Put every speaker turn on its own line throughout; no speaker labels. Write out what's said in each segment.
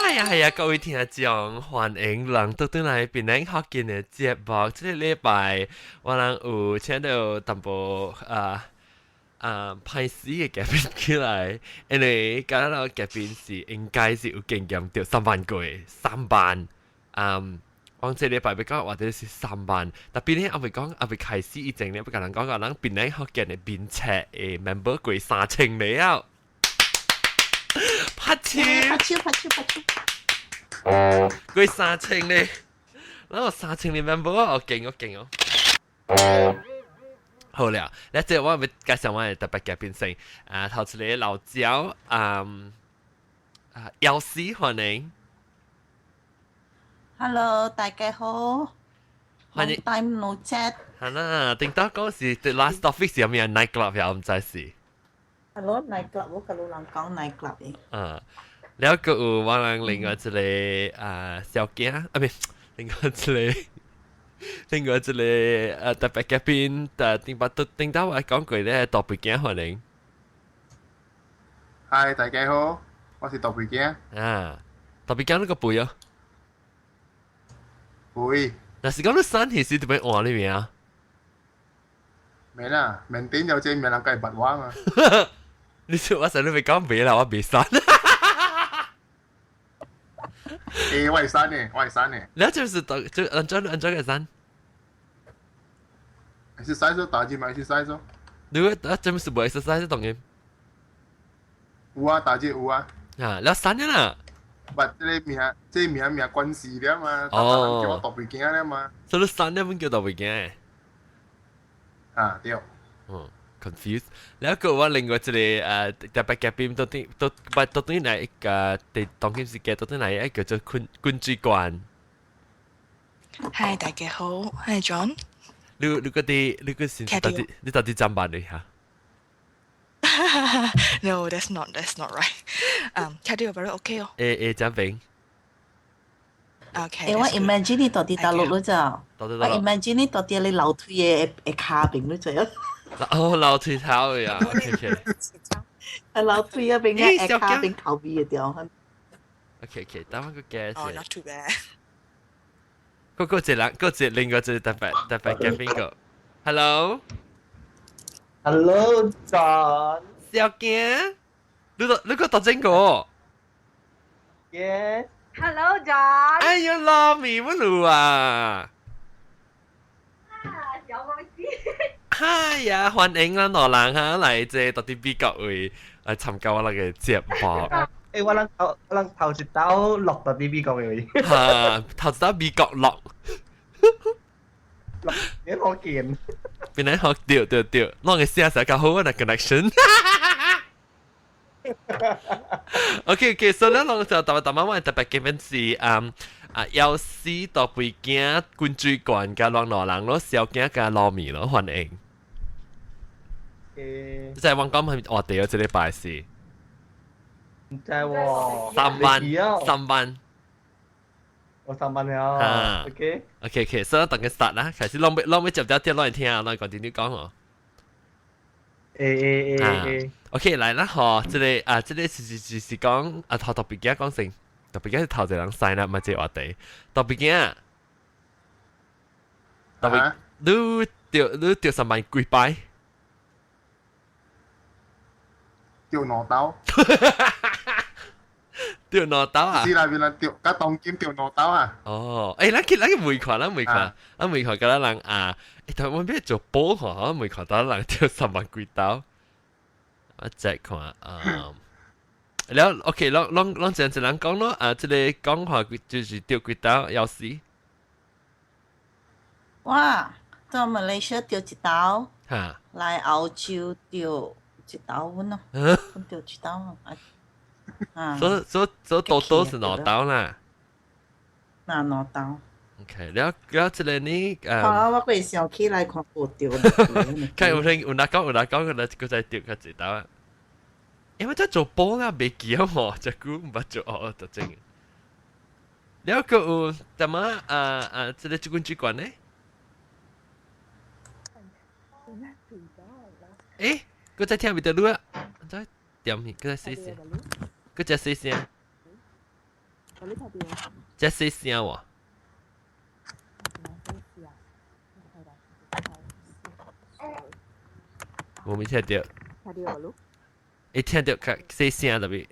係啊係啊，各位聽眾，歡迎人倒轉來檳榔福建的節目。這個禮拜我人有請到淡薄歹勢的嘉賓起來，因為敢若嘉賓是應該是有經驗著三萬過，三萬。嗯，我這禮拜欲講話題是三萬，特別咧猶未講，猶未開始以前咧，欲共人講講，咱檳榔福建的面冊的 member 過3000了。拍手，
拍手，拍手，拍手。
過三千咧，咱有三千个 member，好勁哦，勁哦。好了，咧這我欲介紹我的特別嘉賓先，啊，頭一个老焦，藥師歡迎。
Hello，大家好。
歡迎。
Long time no chat。
係啦，頂多講是 the last topic 是咩 night club 又毋知是。
Hello night club，我佮人講 night club 的。
啊，了閣有我人另外一个小囝，啊，毋另外一个，另外一个特別嘉賓，但頂擺都頂頭我講過咧，大肥囝歡迎。
嗨，大家好，我是大肥囝。
啊，大肥囝你閣肥哦？
肥。
若是講你瘦彼時就欲換你名。
免啦，面頂有隻名人計捌我嘛。
你說我成日欲講袂啦，我袂瘦。
欸，我會瘦呢，我會瘦呢。
你就是就按怎按怎個瘦？
exercise 打針嘛，exercise。
你啊，這麼是無 exercise 當然。
有啊，打針有啊。
啊，你瘦咗啦。
捌這个名，這個名名關係了嘛，哦，叫我大肥囝了嘛。
所以你瘦了本叫大肥囝。
啊，對。
嗯，confused。แล้ว個我另外一個特別嘉賓到底到到底來一個佇當今世界到底來一個叫做君君主官。
Hi，大家好，我係 John。
你嗰啲你嗰時到底你到底怎辦你嚇？
No, that's not right. 聽到有 OK 哦。
欸欸，怎邊？
OK。
欸，我 imagine 你到佇大陸咯咋？我 imagine 你到佇你樓梯的跤邊咯咋？
哦，樓梯頭呀，OK OK。
喺樓梯嗰邊嘅跤邊頭尾的地方。
OK OK，等我個 guess。
哦，not too bad。
嗰個一人，嗰個另外一個特別特別嘅邊個？Hello。
Hello John。
小健，你個你個讀真個
？Yes。
Hello John。
哎呀，老咪乜路啊？
啊，小公司。
哎呀，歡迎咱老人哈來這到佇美國位來參加我那個節目。
欸，我人頭一刀落到佇美國位。
哈，頭一刀美國落。
落你好見。
邊來學對對對，攏會寫實較好啊，connection。OK OK，所以咱攏就特別特別我特別嘉賓是藥師大肥囝滾水罐佮攏老人咯，小囝佮老米咯，歡迎。
誒，
即係我講係話題哦，這禮拜是。
毋知喎。
三萬，三萬。
我三萬了。OK。
OK OK，所以等佢 start 啦，開始攏欲攏欲接掉啲落來聽，攏講點點講哦。
欸欸欸欸。
OK，來啦嗬，這個啊，這個是是是是講啊，頭大肥囝講先，大肥囝是頭一個人 sign up 嘛，這個話題。大肥囝，大肥，你著你著三萬幾擺？
著兩刀。
著兩刀啊！
是啦，邊啦，著，佮當今著兩刀啊！
哦，欸，咱去咱去問看，咱問看，咱問看，佮咱人啊，欸，台灣欲做保吼，我問看到人著三萬幾刀。我再看啊，了 OK，攏攏攏這樣子人講咯，啊，這個講話就是著幾刀要死。
哇，到馬來西亞著一刀，
哈，
來澳洲著一刀阮咯，著一刀啊。
所所所多多是兩刀啦。
那兩刀。
OK，了了，這個呢？
好，我會想起來看無著。
看有聽有哪講有哪講，佢佢再著較濟刀啊。因為這做波啦，袂記啊嘛，這久毋捌做哦，就真。了閣有怎麼啊啊？這個主管主管呢？欸，閣再聽袂著你啊？再點去，閣再細聲，閣再細聲。
你聽到？
這細聲喎。
細聲。
無沒聽到。
聽到無？
會聽到較細聲特別。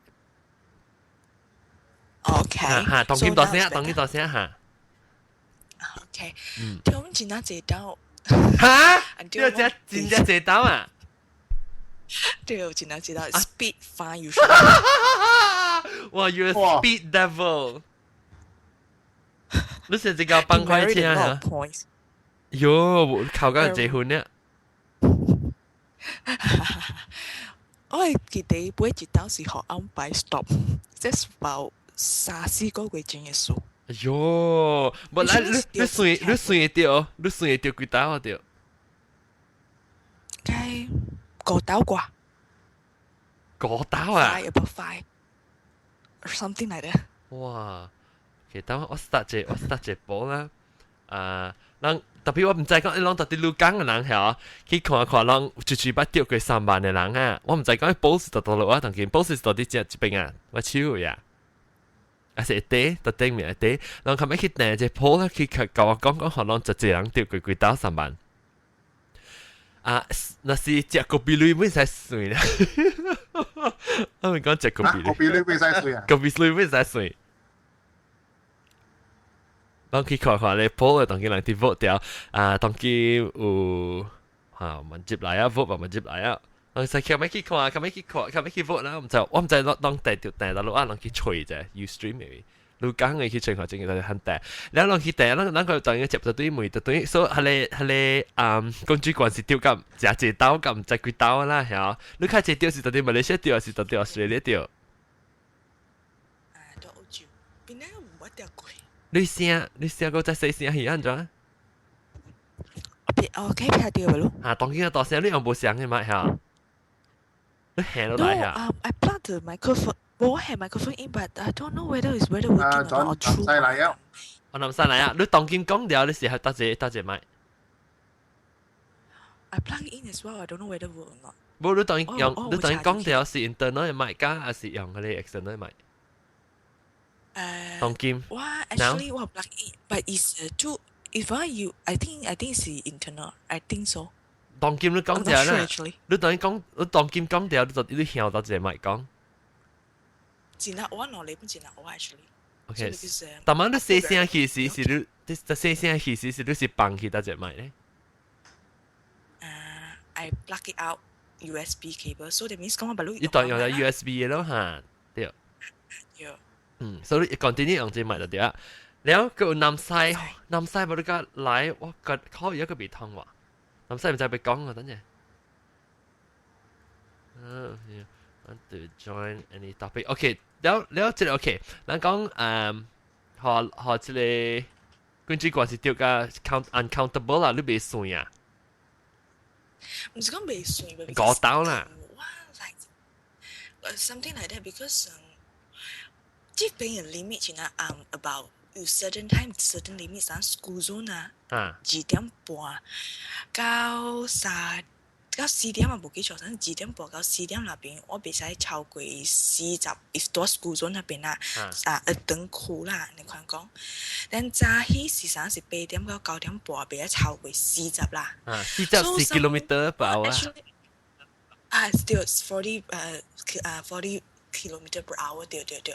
OK。
嚇，當今大聲，當今大聲嚇。
OK。
嗯。
聽真正濟兜。
嚇！你這真正濟兜啊？
對，真正濟兜。Speed fine you。
哇！You a speed devil！你是這個崩塊車啊？喲，靠緊結婚呢？
我會記得每一兜是予安排 stop，這是包三四個月前的事。
哎喲，無來你算你算會著，你算會著幾兜啊？對？
該五兜啩？
五兜啊
？Five about five or something like that。
哇！其實我 start 一我 start 一波啦，啊，人特別我毋知講，你攏到底鹿港的人曉去看看，攏一喙捌著過3萬的人啊！我毋知講保是到佗落啊，當今保是到底這這邊啊，我手呀，啊是會底，到頂面會底，人後尾去訂一個鋪啦，去共我講講，予攏十一人著過幾兜三萬。啊，若是食咖啡鐳袂使算啦，我咪講食咖啡鐳，
咖啡鐳袂使算啊，
咖啡鐳袂使算。咱去看看咧，鋪的當今人佇 vote 掉啊，當今有啊，問接來啊，vote 嘛接來啊，我使後尾去看，後尾去看，後尾去 vote 啦，毋知我毋知當當地著訂到落啊，人去揣者 Ustream 的，鹿港的去揣看，真個很大。然後人去訂，咱咱個當然接就對問，就對，所以彼個啊，公主關是著甲誠濟兜，甲毋知幾兜啦，嚇。你較濟著是到底馬來西亞著，還是到底 Australia 著？
啊，佇澳洲，邊個毋捌著過？
你聲，你聲閣再細聲是按怎？
別，哦，可以聽著無？
啊，當今大聲，你用無聲的嘛嚇？你下落來嚇
No, I plugged the microphone. 我係 microphone in, but I don't know whether it's whether working or not true.
南西來啊！
我南西來啊！你當今講了，你是係搭一個搭一個麥
I plug it in as well. I don't know whether work or not.
無，你當用，你當講了是 internal 的麥加，還是用彼個 external 的麥？當今。
我 actually 我 plug in, but it's two. If I you, I think 是 internal. I think so.
當今你講了啦，你當講，你當今講了，你就你向到一個麥講。
真係我攞你本真係我 actually。
OK，但係你細聲去時是你，你細聲去時是你是放去佗一個麥咧？
I plug it out USB cable, so that means 講我把
你當用咗 USB 的咯嚇，對。
對。
嗯，所以你 continue 用這麥就對啊。了閣有南西，南西無你個來，我個口語一個袂通喎。南西毋知欲講啊，等陣。嗯，want to join any topic? OK，了了，這個 OK，咱講誒，予予這個根據關係著甲 count uncountable 啦，你袂算啊？
毋是講袂算，
五兜啦。
我 like something like that because 這邊的 limit 是啊，about 有 certain time certain limit，像 school zone 啊，2點半到3到4點啊，無記錯，反正2點半到4點那邊，我袂使超過40，if 佇 school zone 那邊啦，啊，長區啦，你看講，咱早起是啥是8點到9點半，袂使超過四十啦。
啊，44 kilometer per hour。
啊，對，forty 誒40 kilometer per hour，對對對。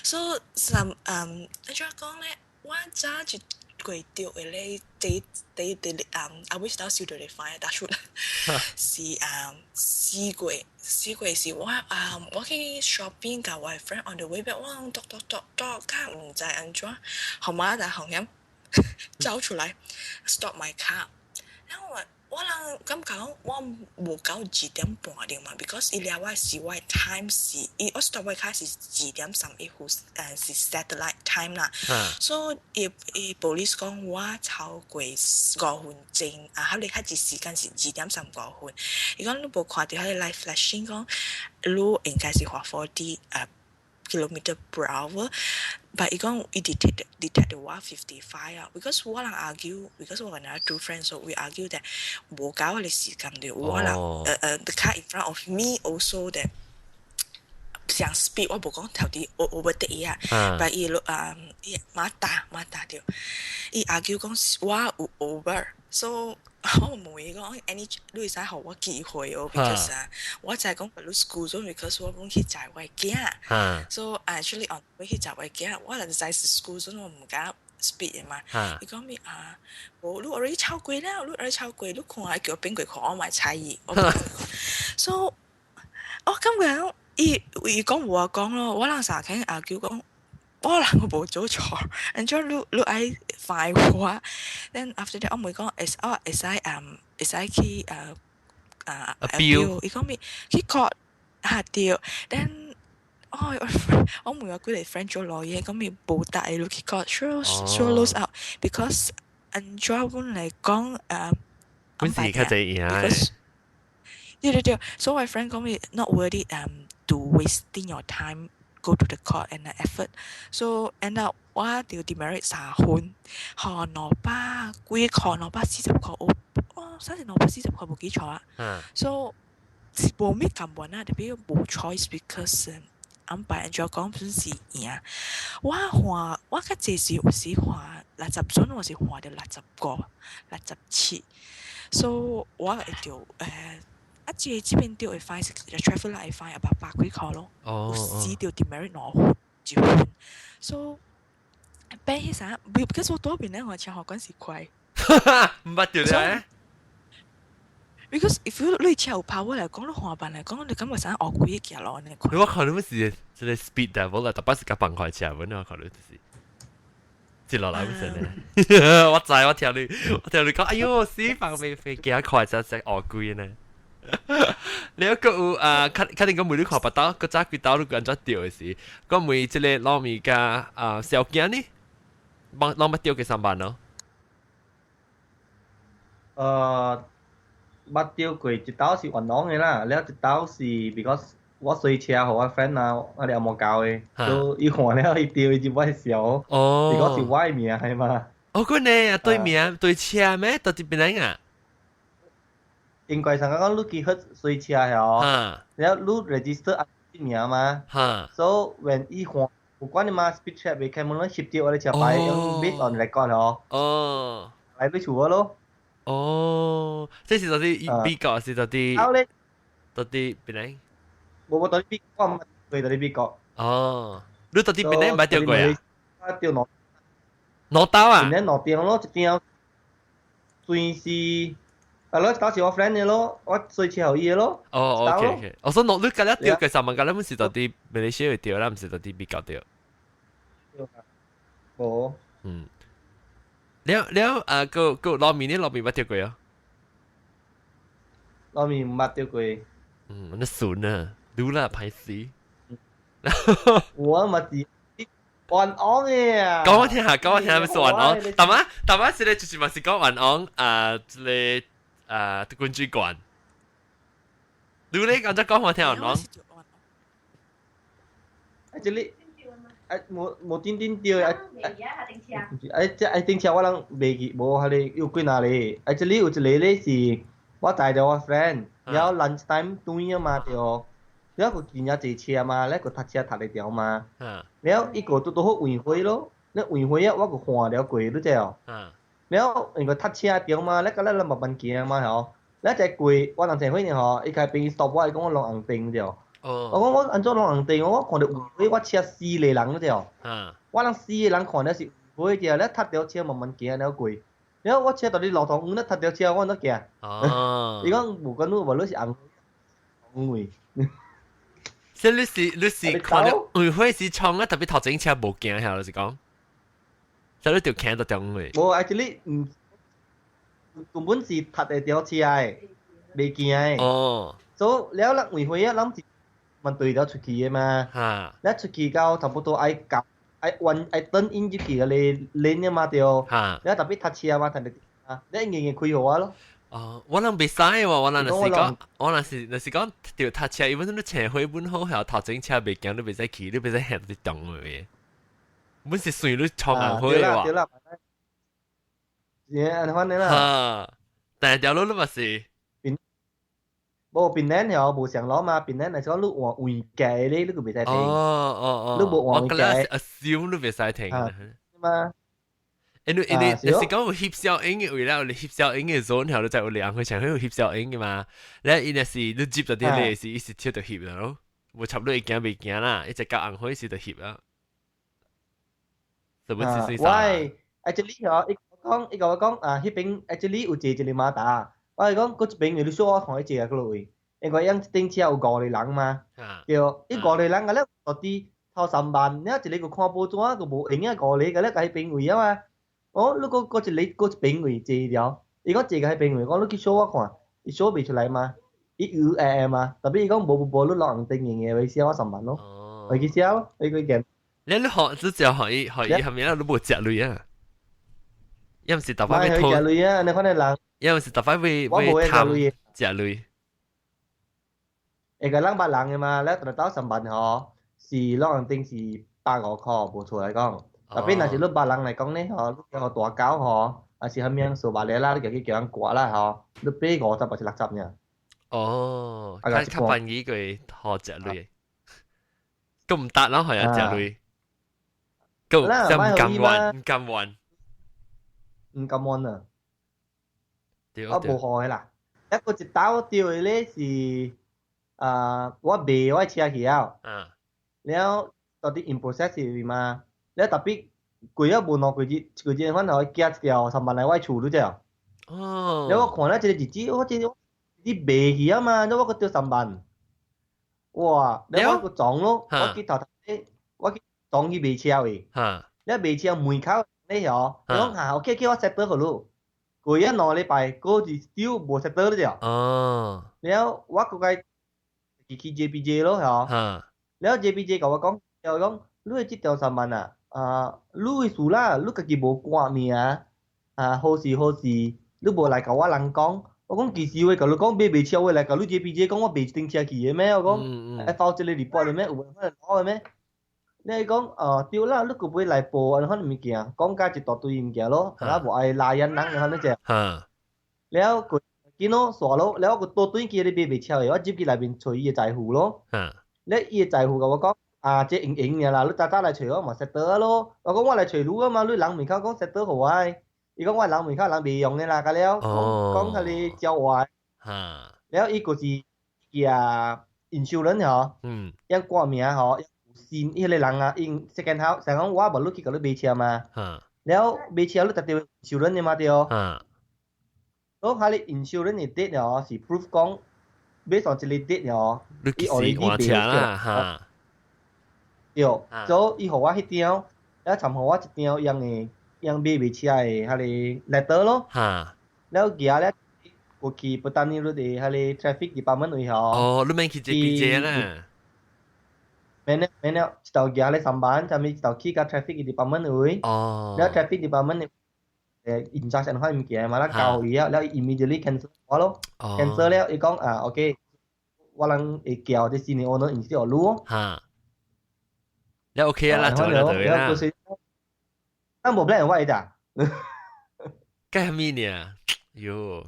So some 按怎講咧？我早一過著的咧，第第第啊，I wish 到收著咧 find 打出是4月，4月是我我去 shopping 共我的 friend on the way back，我講篤篤篤篤，較毋知按怎，號碼就紅險走出來 stop my car，然後我。我人感覺我無夠2點半對嘛，because 伊掠我是我 time 是，伊我 stop 我 car 是2點31分，是 satellite time 啦。所以伊伊 police 講我超過5分鐘，啊，佢哋開始時間是2點35分。伊講你無看著彼個 light flashing 講，你應該是畫 forty kilometer per hour。But 伊講伊 detect 我 55 啊，because 我人 argue，because 我跟那 two friends so we argue that 無夠彼個時間對，我人the car in front of me also that 是上 speed，我無講頭啲 overtake 伊啊，但伊啊伊馬打馬打掉，伊 argue 講我有 over，so 我問伊講，any 你會使予我機會哦，because 啊，我就係講你 school zone because 我欲去載我囝，so actually on 我去載我囝，我就知是 school zone 我毋敢 speed 的嘛。伊講咩啊？無，你 already 超過了，你 already 超過，你看下叫我變過看，我嘛睬伊。So 我感覺伊伊講無我講咯，我人啥肯 argue 講。我人我無做錯，然之後你你愛 fine 我，then after that 我問講會我會使嗯會使去誒啊
appeal，
伊講咩去 court 嚇對，then 哦我問我幾個 friend 做 lawyer，講咩無得你去 court sure sure lose out because 按照阮來講誒，
本時較濟贏。
對對對，所以我 friend 講咩 not worth it to wasting your time。Go to the court and the effort. So end up 我就 demerit 3分，予兩百幾箍，240箍，哦，三是240箍無記錯啊。So 是無咩甘願啊，特別無 choice because 安排按照講本是贏。我換我較濟是有時換60準，我是換著65、67。So 我會著啊，這這邊著會 fine 是 traffic light 會 fine 一百幾箍咯。有時著 demerit 2分1分。So 變彼啥，because 我蹛邊咧，我車予關是快。
毋捌著咧。
Because if you 你車有 power 來講，你換班來講，你感覺啥學幾個行路按呢款。
我看你們是這個 speed devil 啦，特別是較放快車，阮我看你就是。接落來唔成咧，我知我聽你，我聽你講，哎喲，死放飛飛行快就食學鬼呢。你一個有啊，確確定講每你看別刀，個早幾刀你按怎著的時，講每這個糯米加啊小囝呢，攏攏捌著過三萬咯。
捌著過一道是元朗的啦，了一道是 because 我隨車予我 friend 啊，我哋阿無教的，所以伊看了伊著伊就愛笑。
哦。
because 是我的名係嘛。
哦，佢呢對名對車咩？到底邊個啊？
應該上講你去去隨車係了你 register 名嘛。So when 伊換有關的嘛，speed trap 袂開門，攏翕著我的車牌，用 based on record 哦。來你厝我咯。
哦，這是到底美國是到底？到底邊個？
無無到底美國，我毋到底美國。
哦，你到底邊個捌著過啊？
我著兩
兩刀啊？
邊兩張咯，一張算是啊，咯，當時我 friend 的咯，我隨車予伊的咯。
哦，OK OK，我說你今日著過三萬，今日毋是到底馬來西亞著啦，毋是到底美國著。
無。
嗯。了了啊，個個糯米呢？糯米捌著過啊？
糯米毋捌著過。
嗯，那筍啊，擼啦歹勢。
我嘛是元朗的啊。
講我聽下，講我聽下，咩是元朗？大媽大媽，這個就是嘛是講元朗啊，這個啊，滾水罐。你咧剛才講我聽元朗。
啊，這裡啊，無無點點對啊。啊，這啊頂車我攏袂記，無彼個有幾若個。啊，這裡有一個咧是，我帶著我 friend，然後 lunch time 轉啊嘛對，了佢真正坐車嘛，咧佢讀車讀會著嘛。了伊個拄拄好黃火咯，咧黃火啊，我個換了過，你知哦？了因為讀車著嘛，咧個咱咱慢慢行嘛吼。咧一過我人前火呢吼，伊開邊 stop 我，伊講我攏紅燈對。我講我按怎攏紅燈？我看著黃火，我車四個人你知哦？我人四個人看了是黃火對，咧踏著車慢慢行了過。了我車佇咧路頭黃咧踏著車，我按怎行？伊講無管你無你是紅黃位。
所以你是你是看著黃火是衝啊，特別頭前車無行遐，就是講，所以你就行到中位。
無，actually 毋根本是踏會著車的，袂行的。所以了，咱黃火啊，咱是慢對了出去的嘛。了出去到差不多愛夾愛彎愛轉引入去個 lane 的嘛對。了特別踏車嘛，踏得啊，你硬硬開予我咯。
哦，我人袂使喎，我人就是講，我人是就是講，著踏車，因為你車火本好，還頭前車袂行，你袂使去，你袂使行佇中嘅。本是算你衝紅火
喎。對啦，是按呢款的啦。
哈，但係條路你嘛是。
無檳城嗬，無上攞嘛，檳城係講你換位價咧，你個袂使停。
哦哦哦，
你無換
我覺得 assume 你袂使停。
嘛。
因為你是講有翕小影嘅位啦，你翕小影嘅 zone 後，你就有兩個場有翕小影嘅嘛。你伊若是你接到啲你是伊是跳到翕啦咯，無插你會驚未驚啦，一直到紅火時就翕啦。是不是是
喂，actually 嗬，伊講伊共我講啊，彼邊 actually 有坐一個馬達，我係講嗰一邊你小我同伊坐啊嗰位，因為樣一頂車有五個人嘛，對，伊五個人個咧到底頭三萬，你一個個看報紙個無閒啊，五個個咧喺邊位啊嘛。哦，你嗰嗰一個嗰一邊位坐了，伊講坐個喺邊位，講你去 show 我看，伊 show 袂出來嘛，伊有會嘛，特別伊講無無無，你落紅燈營嘅位寫我三萬咯，我去寫咯，伊個見。
你學只只學伊學伊後面你無食鐳啊？伊毋是特擺會
食鐳啊？你看你人，
伊毋是特擺會會貪食鐳。
會個人捌人嘅嘛，你特到三萬吼，是落紅燈是150塊，無錯來講。特別若是你捌人來講咧，吼，你叫大狗吼，還是啥物數萬咧啦，你家己叫人割啦吼，你買50還是60爾。
哦，較較便宜過學食鐳，咁唔得啦，學人食鐳，咁就唔甘願，唔甘願，
唔甘願啊！我無學的啦，一個一兜掉的咧是啊，我賣我車去了，了到底 in process 是嘛？了特別過咗無兩個月，一個月反正寄一條三萬來我厝你知哦。了我看了這個日子，我這個你賣去啊嘛，了我閣著三萬，哇！了我閣撞咯，我去頭頭我去撞去賣車位，了賣車門口咧嗬，講啊 OK OK 我 settle 予你，過咗2禮拜，閣是 still 無 settle 你知
哦。
了我閣該去 JPJ 咯嗬，了 JPJ 共我講，就講你的這條三萬啊。啊，你的事啦，你家己無掛名啊，好事好事，你無來共我人講，我講其實話共你講買賣車，我來共你 JPJ 講我賣一頂車去的咩？我講愛發這個 report 的咩？有可能攞的咩？你講哦對啦，你閣欲來報按款物件，講甲一大堆物件咯，啊無愛拉人人按呢隻。了過見咯，煞咯，了我閣倒轉去咧買賣車的，我入去內面揣伊的財務咯。了伊的財務共我講。啊，這用用爾啦，你早早來揣我嘛 settle 咯。我講我來揣你啊嘛，你人門口講 settle 予我。伊講我人門口人袂用的啦，甲了講講彼個招話。了伊就是伊啊，insurance 吼，用掛名吼，有新彼個人啊，用 second house，成講我無你去共你買車嘛。了買車你特別 insurance 的嘛對。我彼個 insurance 的 date 吼是 proof 講買上一個 date 吼，
伊 already 換車啦哈。
對，所以伊予我彼張，了參予我一張用的用買賣車的彼個 letter 咯。了寄了過去 Petani Road 的彼個 traffic department 位吼。
哦，你免去 JPJ 啦。
免了免了，一頭寄咧三萬，啥物一頭去到 traffic department 位。了 traffic department 印刷上款物件嘛，咱交予伊了，了 immediately cancel 我咯。cancel 了，伊講啊 OK，我人會叫這新的 owner 引予你咯。
哈。了 OK 啦，做了對啦。
咱無 black and white 咋？
幹咩呢？喲。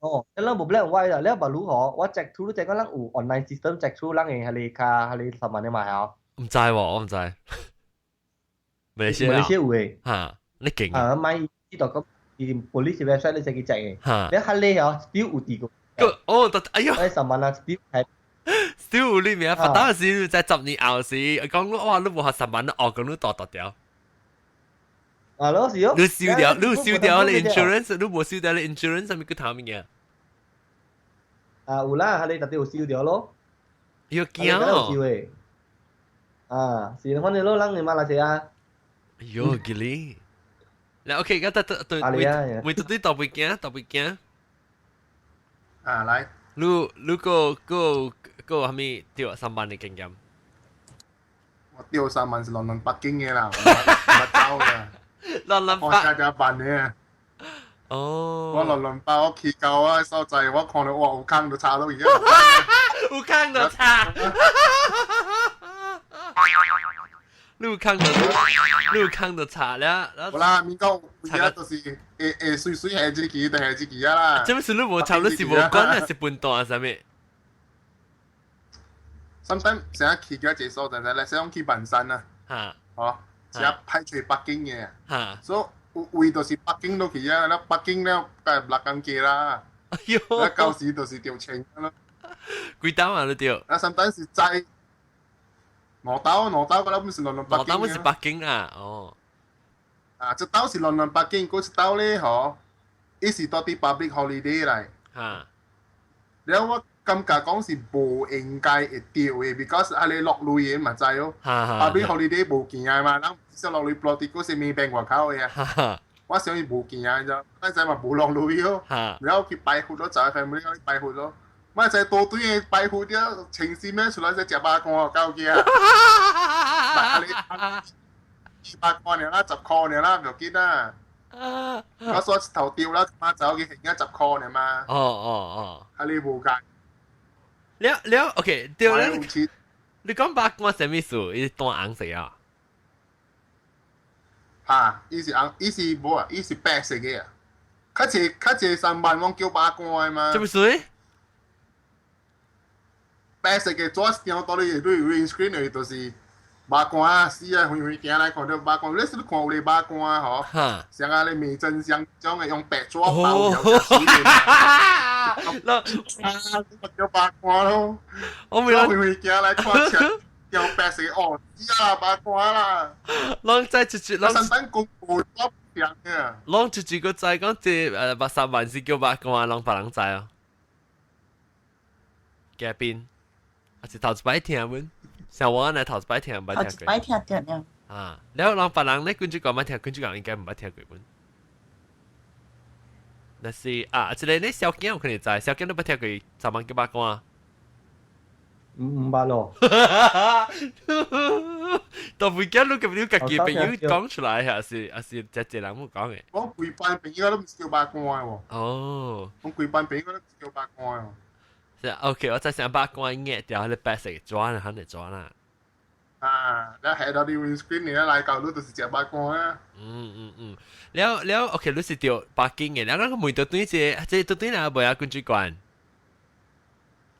哦，咱無 black and white 啦，了別如何？我 check through 這個咱有 online system check through 咱的彼個卡，彼個三萬的嘛吼。
毋知喎，我毋知。馬來西亞。
馬來西亞有的。
哈，你勁。
啊，買呢度咁，伊 police website 你自己 check 的。你較叻吼，still 有佇個。
哦，哎喲。
哎，三萬啊，still 係。
still 有你名，發當時在10年後時，講哇，你無學三萬，哦，講你大大條。
啊，攞是哦。
你燒掉，你燒掉你 insurance，你無燒掉你 insurance，啥物叫頭物件？
啊，有啦，彼個特別有燒掉咯。
要驚哦。
啊，是反正攞人嘅馬來西亞。
哎喲，吉利。嗱，OK，而家得得對，為為對特別驚，特別驚。
啊，來。
你你個個個啥物著三萬的經驗？
我著三萬是 London parking 的啦，唔走嘅。
London
我家家辦的。
哦。
我 London park 我去到我所在，我看到哇有空就插落去。
有空就插。路康就路康就查了，
好啦，免講，而家就是會會水水係這支，定係這支啊啦。
這不是你無查，你是無管啊，是笨蛋啥物？
Sometimes 成日去嘅一個所在，來想去萬山啊，哦，成日派出北京嘅，所以有位就是北京落去啊，了北京了，該六工街啦，
哎喲，
了到時就是著穿咯。
幾兜啊你著？
啊，sometimes 是在五兜，五兜嗰粒唔是輪輪北京。
五兜是北京啊，哦。
啊，這兜是輪輪北京，嗰一兜咧，嗬，伊是到啲 public holiday 嚟。了我感覺講是無應該會著的，because 啊你落雨的嘛知哦。public holiday 無行的嘛，人少落雨落啲嗰是面邊外口的啊。我想伊無行的，就，但係嘛無落雨哦。然後去拜佛咯，就係 family 去拜佛咯。我就多對嘅拜佛了，清時咩出來就食肉乾到嘅啊！你肉乾爾啦，10箍爾啦，唔要緊啦。我說頭掉啦，媽走去還啊10箍爾嘛。啊你無計。
了了，OK，對了。你講肉乾啥物事？伊單紅色啊？
嚇！伊是紅，伊是無啊，伊是白色嘅啊。較濟較濟3萬攏叫肉乾的嘛。
這不是？
白色嘅紙張到你你 windscreen 的就是肉乾啊，死啊，遠遠行來看到肉乾，你是看有個肉乾吼？像啊，你味噌香種的用白紙包了，食水的。
那
啊，叫肉乾咯。
我沒有
遠遠行來看，用白色哦，死啊肉乾啦。
攏在一一，攏
三等公布我樣嘅。
攏一一個知講這83萬是叫肉乾，攏別人知哦。嘉賓。啊是頭一擺聽阮，像我呢頭一擺聽，毋捌聽過。
頭一擺聽著了。
啊，了人別人咧，君主講捌聽，君主講應該毋捌聽過阮。但是啊，這個你小囝有可能知，小囝都捌聽過十萬幾百乾。
毋捌咯。
大尾囝你你家己朋友講出來，還是還是只一人冇講的？
我規班朋友都毋是叫肉乾的喎。
哦。
我規班朋友都毋是叫肉乾的。
是 OK，我再想肉乾壓掉，彼白色的紙，肯定紙啦。
啊，你係到啲 windscreen 你來到你就是食肉乾啊。
嗯嗯嗯，了了 OK，你是著北京的，了咱個問到對這這到對哪未啊？君主官？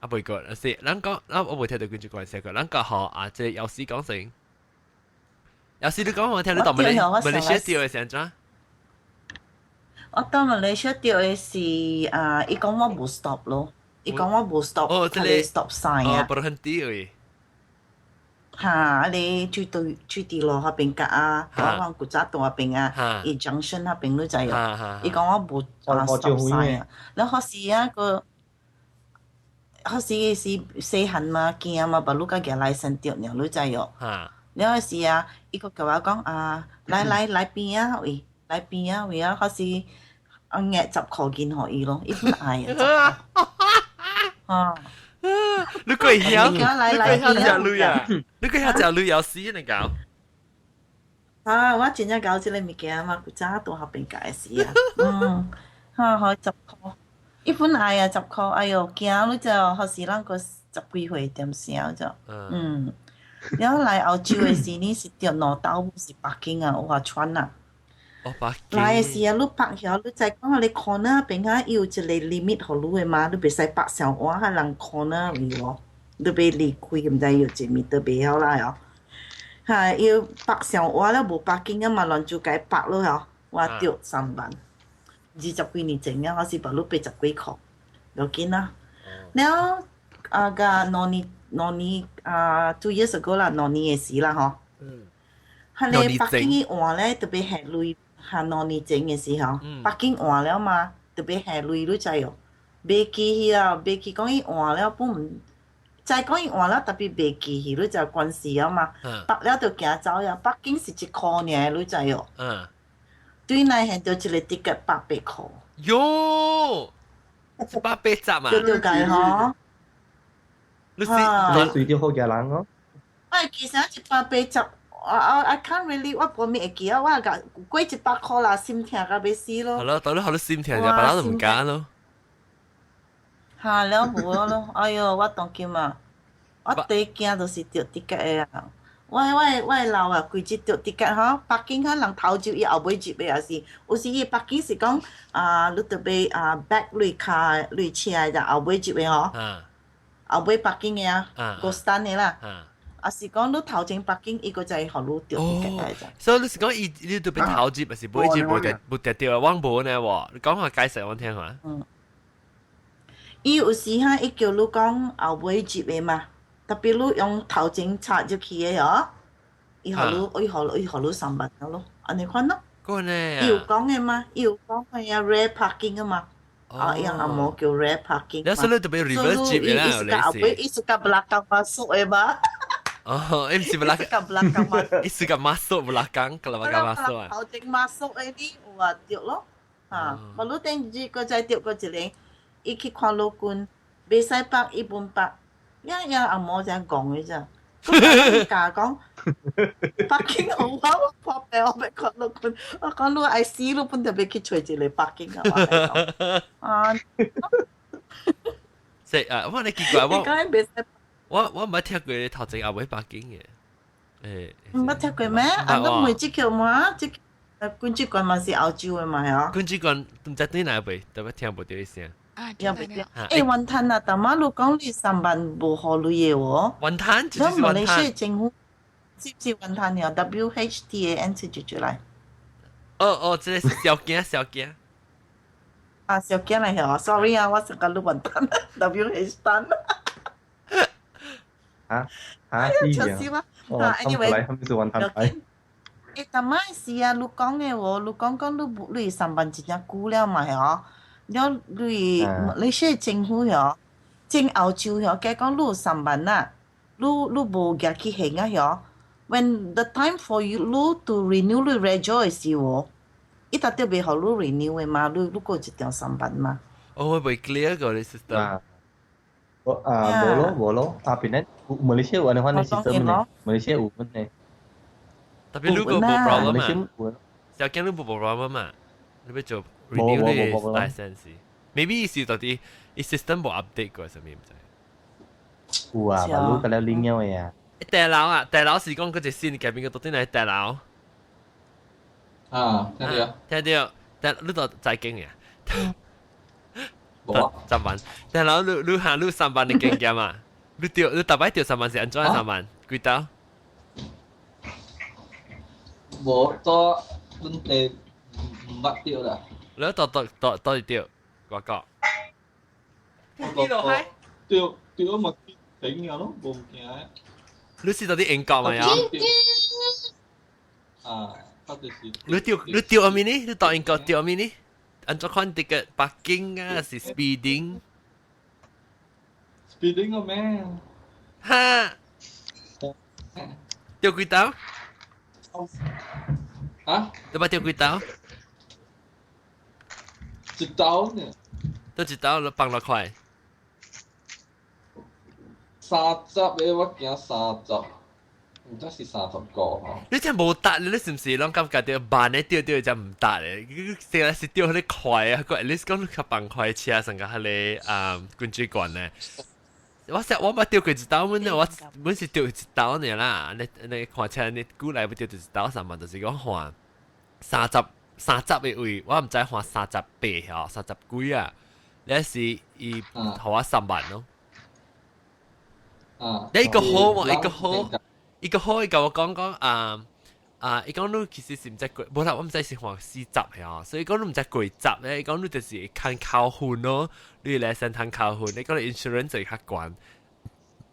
啊，未過，是咱講，我未聽到君主官寫過，咱講吼啊，這有時講成，有時你講我聽你到馬來馬來西亞著的是按怎？
我到馬來西亞著的是啊，伊講我無 stop 咯。伊講我無 stop，
哦，這個
stop sign 啊。
哦，berhenti 位。
嚇！你最對最地路嗰邊格啊，我講古早道嗰邊啊，伊 junction 嗰邊你知哦。伊講我無啊 stop sign 啊，然後是啊個，可是是細漢嘛，驚嘛，把你家己 license 著爾，你知哦。了後是啊，伊個共我講啊，來來來邊啊位，來邊啊位啊，可是我額10箍銀予伊咯，伊本愛啊。啊！
你過曉？你過曉食鐳啊？你過曉食鐳要死你搞？
啊！我真正搞這個物件嘛，古早大學邊教的時啊，嗯，哈，予十箍，伊本愛啊十箍，哎喲，驚你知哦，予是咱個十幾歲點聲就，嗯，然後來澳洲的時，你是著兩兜是 parking 啊，有穿啊。
哦，北京。
來的時啊，你泊曉，你知講你 corner 邊啊，伊有一個 limit 予你的嘛，你袂使泊上倚彼人 corner 位哦，你欲離開，毋知有一米都袂曉啦哦。哈，伊泊上倚了無 parking 啊嘛，亂就共泊落吼，我著3萬。20幾年前啊，我是泊你80幾箍，要緊啊。了啊個兩年兩年啊，2 years ago 啦，兩年的時啦吼。嗯。彼個 parking 換咧，特別還鐳。哈，兩年前的時候，parking 換了嘛，特別還鐳，你知哦？袂記去啊，袂記講伊換了，本毋知講伊換了，特別袂記去，你就關事啊嘛。泊了就行走呀，parking 是1箍爾，你知哦？對內還著一個 ticket 180箍。
喲，180嘛？
對對計吼。
你是
你隨啲好嘅人哦。
我其實180。我 I can't really，我無咩會記啊，我甲過100箍啦，心痛甲欲死咯。
係咯，到你好多心痛就別人都唔敢咯。
嚇了無咯，哎喲，我當今啊，我第一驚就是著 ticket 的啊，我老啊，規日著 ticket 吼，parking 可能頭入伊後尾入的也是，有時伊 parking 是講啊，你著欲啊 back 類卡類車的就後尾入的吼，後尾 parking 的啊，gostan 的啦，啊是講你頭前 parking，伊個就會予你著 ticket 來啫。
所以你是講伊你著欲頭入，還是尾入無得無得著啊？我無呢喎，你講下解釋我聽下。
嗯，伊有時哈，伊叫你講後尾入的嘛。特別你用頭前插入去的哦，伊予你，伊予你三萬咯，按呢款咯。
個呢？
伊有講的嘛？伊有講的啊，rear parking 的嘛。啊，伊紅毛叫 rear parking。
你說你著欲 reverse 入啦，
伊是共後尾，伊是共 belakang masuk 的嘛。
哦，伊毋是 belakang。
共 belakang masuk。
伊是共 masuk belakang，kalau belakang masuk 啊。
頭前 masuk 的你有啊著咯，啊，無你頂日閣再著過一个，伊去看老君，袂使泊伊本泊。呀呀，紅毛這樣講的咋？佢教講 parking 好啊，我破病我欲看老君，我講你愛死你本著欲去揣一个 parking 啊！我講啊，
即啊，我你奇怪我，我毋捌聽過頭前後尾 parking 的，
毋捌聽過咩？啊，你問這個嘛？這君主館嘛是澳洲的嘛？係啊？
君主館毋知對哪位，特別聽無著伊聲。
啊，
也袂對。欸，雲吞啊，淡仔你講你三萬無予鐳的喎。
雲吞就是雲吞。
馬來西亞政府是毋是雲吞呀？WHTAN 是就出來。
哦哦，這個是小囝小囝。
啊，小囝來嗬，sorry 啊，我成個你雲吞 W H 丹。
啊啊，是啊。哦，anyway，來，他們是雲吞牌。
欸，淡仔是啊，你講的喎，你講講你你上班真正久了嘛，嗬。了，你馬來西亞政府嗬，正澳洲嗬，假講你有三萬啊，你你無舉去還啊嗬。When the time for you to renew 你 rego 的時候，伊特別袂予你 renew 的嘛，你你閣一張三萬嘛。
哦，我袂 clear 個你 system。
啊，我啊，無咯無咯，啊，邊咧？馬來西亞有按呢款的 system 呢？馬來西亞有阮呢？
特別你個無 problem 嘛？小囝你無 problem 嘛？你欲做？renew 你 license，maybe 是到底伊 system 無 update 過，啥物毋知。
有啊，馬路個了領了的啊。
大佬啊，大佬是講嗰隻新改變個到底係大佬。
啊，聽著。
聽著，但你都在經嘅。
無啊。
十萬，大佬你你行你三萬的經驗啊？你著你逐擺著三萬是按怎三萬？幾刀？
無，做本地毋捌著啦。
你到到到到底著外國？
跌落去？著著嘛頂了咯，無物件。
你是到底英國嘛呀？
啊，就是。
你著你著啥物呢？你到英國著啥物呢？按怎款這個 parking 啊，是 speeding？
speeding 個咩？
哈？著幾刀？
啊？
你捌著幾刀？
一刀呢？
都一刀，你放落塊。
三十的我驚三十，毋知是30個吼。
你真無達，你是毋是攏感覺著慢的著著才毋達的？成日是著彼個快啊，個 at least 講你較放快車，上個彼個啊滾水罐呢。我說我捌著過一刀，阮我阮是著一刀爾啦。你你看車你久來欲著一刀三萬，就是講換三十三十的位，我毋知換38吼，三十幾啊。你是伊予我3萬咯。
啊！
你一個好喎，一個好，一個好，伊共我講講啊啊！伊講你其實是毋知過，無啦，我毋知是換四十嚇，所以講你毋知過十咧，伊講你就是看扣分咯，你來先通扣分，你講你 insurance 就較懸，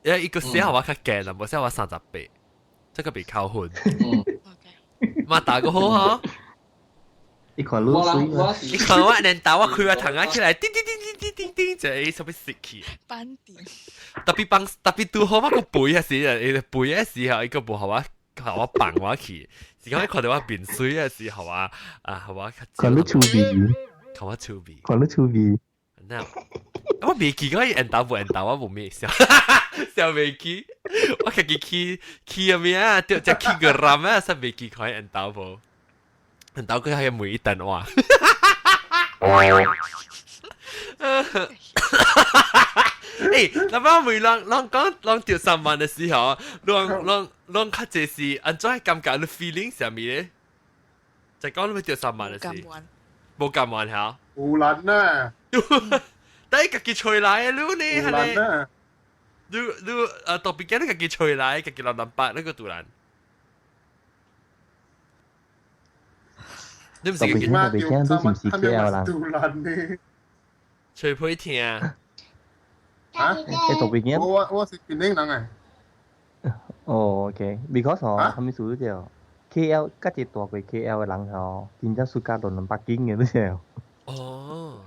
因為伊個寫我較低啦，無寫我38，這個袂扣分。嘛打個好嗬。
你看滷水嘛？
你看我連打我開我頭仔起來，叮叮叮叮叮叮叮，就會啥物死去。
斑點。
特別幫特別拄好我個背啊時，伊背的時候，伊個無予我予我放我去，是講伊看著我面媠的時候啊啊，予我較。
看你趣味。
看我趣味。
看你趣味。
那我袂記講伊緣投無緣投，我無咩笑，笑袂記。我家己去去啥物啊？著只去個人啊，煞袂記看伊緣投無。緣投佢係每一段話。欸，那把每人人講人掉3萬的時候，人人人較濟是按怎感覺？你 feeling 啥物咧？就講你掉三萬的時，無甘願嚇。
有難啊！
但係家己吹來的，你呢？
有難啊！
你你啊，特別驚你家己吹來，家己兩萬八，你個突然。你唔是
特別聽特別聽，都是唔是 KL 啦？
突然呢？
吹皮聽。
啊？
欸，特別聽。
我是檳城人誒。
哦，OK，because 哦，啥物事就 KL，較濟大過 KL 的人吼，真正暑假都兩百斤嘅，你知無？
哦。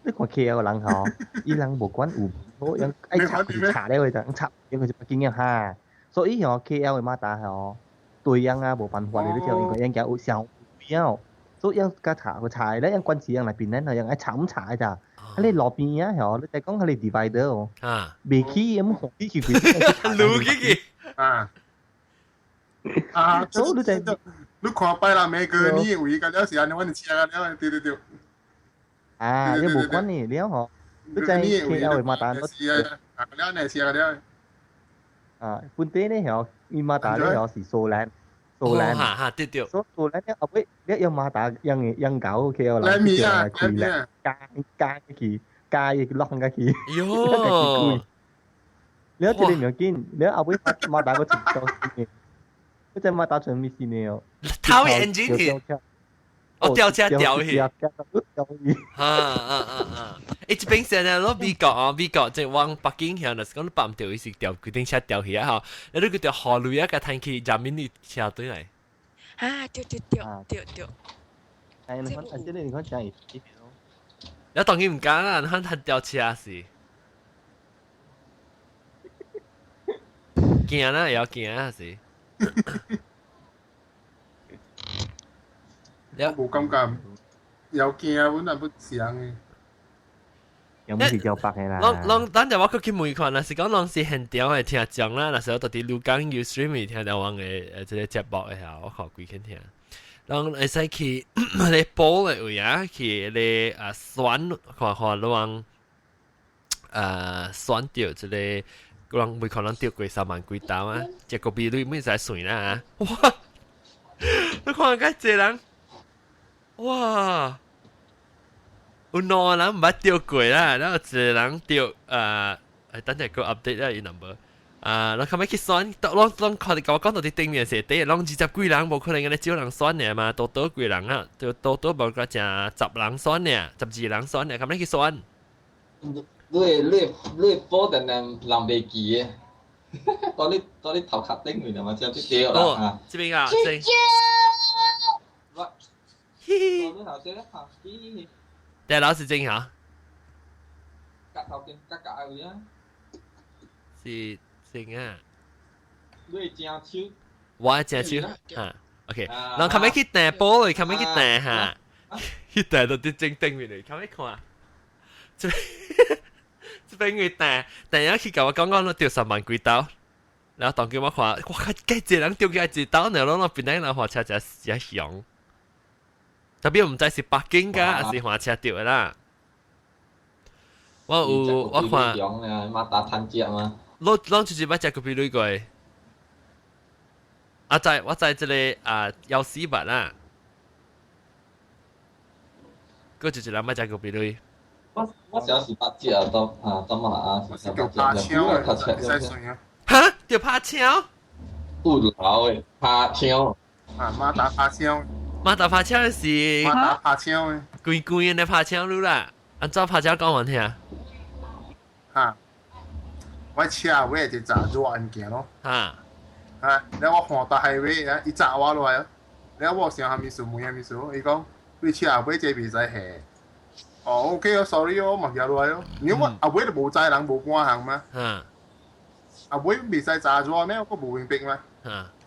你看 KL 的人吼，伊人無管有好，人愛插就插咧，就插，因為是北京嘅哈。所以吼 KL 的馬達吼，對樣啊無辦法嘅，你知無？因為人家有上有，所以人家查個查咧，人關係人來邊咧，人愛插唔插嘅咋？啊，你路邊啊吼，你再講佢哋 divider 哦，未起咁紅啲去佢，
路去去
啊啊！
所以你就
你看擺啦，每個你位個了是按呢，我車個了，對對對。
啊，你無關你了吼，你知 KL 的馬達都
是啊，啊了呢車個了。
啊，本地咧吼，伊馬達咧吼是蘇蘭，蘇蘭，
哈哈對對。
所以蘇蘭咧後尾你用馬達用嘅用狗 KL
來米啊，
開咧，加加去，加伊落下去。
喲，
你這個唔要緊，你後尾馬達個前頭嘅，嗰隻馬達全部是呢哦。
偷 engine 去。我吊車吊去。
吊去。
啊啊啊啊！欸，這邊現在攞美國啊，美國即係往北京向，就是講你綁掉，伊是吊規定車吊去啊吼。你你叫河雷啊，個彈去入面你車對來。
啊，對對對對對。
哎，你看，這個你看真係。
你當然唔敢啦，你看彈吊車是。驚啦，會曉驚啊是。
我無感覺，有驚阮也不是人嘅。
有冇是叫白嘅啦？
攏攏等陣我閣去問看，若是講攏是現場的聽眾啦，若是我到佇鷺港 Ustream 聽到阮的這個節目的時候，我看幾間聽。攏會使去咧報的位啊，去咧啊選看看攏啊選著這個，攏每可能著過3萬幾刀啊，這個比率每使算啦啊！哇，你看較濟人，哇！有兩個人毋捌著過啦，然後一個人著啊，等陣閣 update 啦伊 number 啊，然後後尾去選，攏攏看著共我講到佇頂面是底，攏20幾人，無可能按呢少人選爾嘛，多多幾人啊，就多多無個成10人選爾，12人選爾，後尾去選。
你你波定定人袂記的，當你頭殼頂面嘛，只對啦啊。
這邊啊，這。
我，
嘻嘻。
你頭先咧，嘻。
對，老師正嚇。
隔頭邊隔隔位啊。
是正啊。
你正手。
我正手嚇，OK。人後尾去掟波嚟，後尾去掟嚇，去掟到啲正頂面嚟，後尾看。這這邊佢掟掟咗去共我講講，攞掉3萬幾刀，然後當叫我看，哇！幾濟人掉幾一刀，然後攞邊頂人貨車真真凶。特別毋知是北京㗎，還是貨車掉的啦。我有我看。
馬達趁食嘛。
攏攏就是捌食咖啡類過。啊，在我在這個啊幺四八啦，閣一個人捌食咖啡類。
我小時捌食啊，到啊到馬來亞
是叫拍槍的，
哈？叫拍槍？
有老的拍槍。
啊，馬達拍槍。
馬達拍槍是。
馬達拍槍的。
規規的拍槍愈啦，按怎拍槍講完聽？
哈，我車尾就砸熱物件咯。
哈。
啊，了我看大 highway 啊，伊砸我落來啊，了我想啥物事問啥物事，伊講你車尾這袂使下。哦，OK 哦，sorry 哦，嘛舉落來哦。因為我後尾就無載人無半項嘛。後尾袂使砸熱咩？我無明白嘛。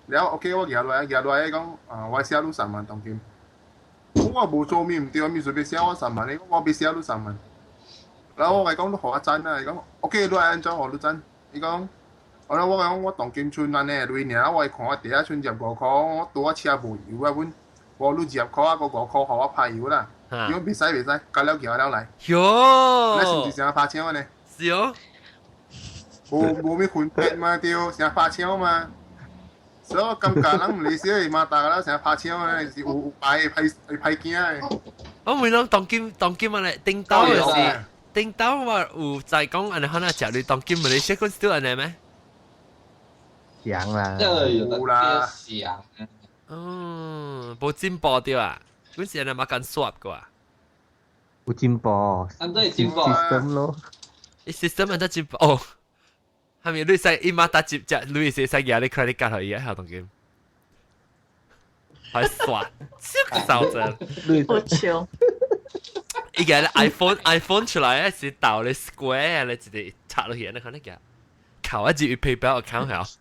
了 OK，我舉落來，舉落來講啊，我寫你3萬當金。我無做物毋對，物事欲寫我三萬，伊講我欲寫你三萬。然後我講你予我賺啊，伊講 OK，你愛按怎予你賺？伊講，我講我講我當金剩按呢鐳爾，我會看我地下剩15箍，我拄我車無油啊，阮我你20箍啊，閣5箍予我拍油啦。伊講袂使袂使，交了行了來。
喲，
你是毋是成日拍槍呢？
是哦。
無無咩分別嘛，對，成拍槍嘛。所以我感覺人馬來西亞馬達啦，成拍槍咧，是有有牌的牌牌驚的。
我每攏當今當今啊咧，頂到就是頂到我有在講，按呢可能食你當今馬來西亞公司都按呢咩？
強啦，
有啦，
強。
嗯，無進步對啊，嗰時人馬緊 swap 過啊。
有進步，
按這進步
system 咯。
system 按這進步哦。係咪你使伊馬達接只，你是使舉你 credit card 去伊啊？當今還刷，超手真。
好笑。
伊個 iPhone 出來是倒你 Square，你直接插落去，你看那個，靠一入 PayPal account 係。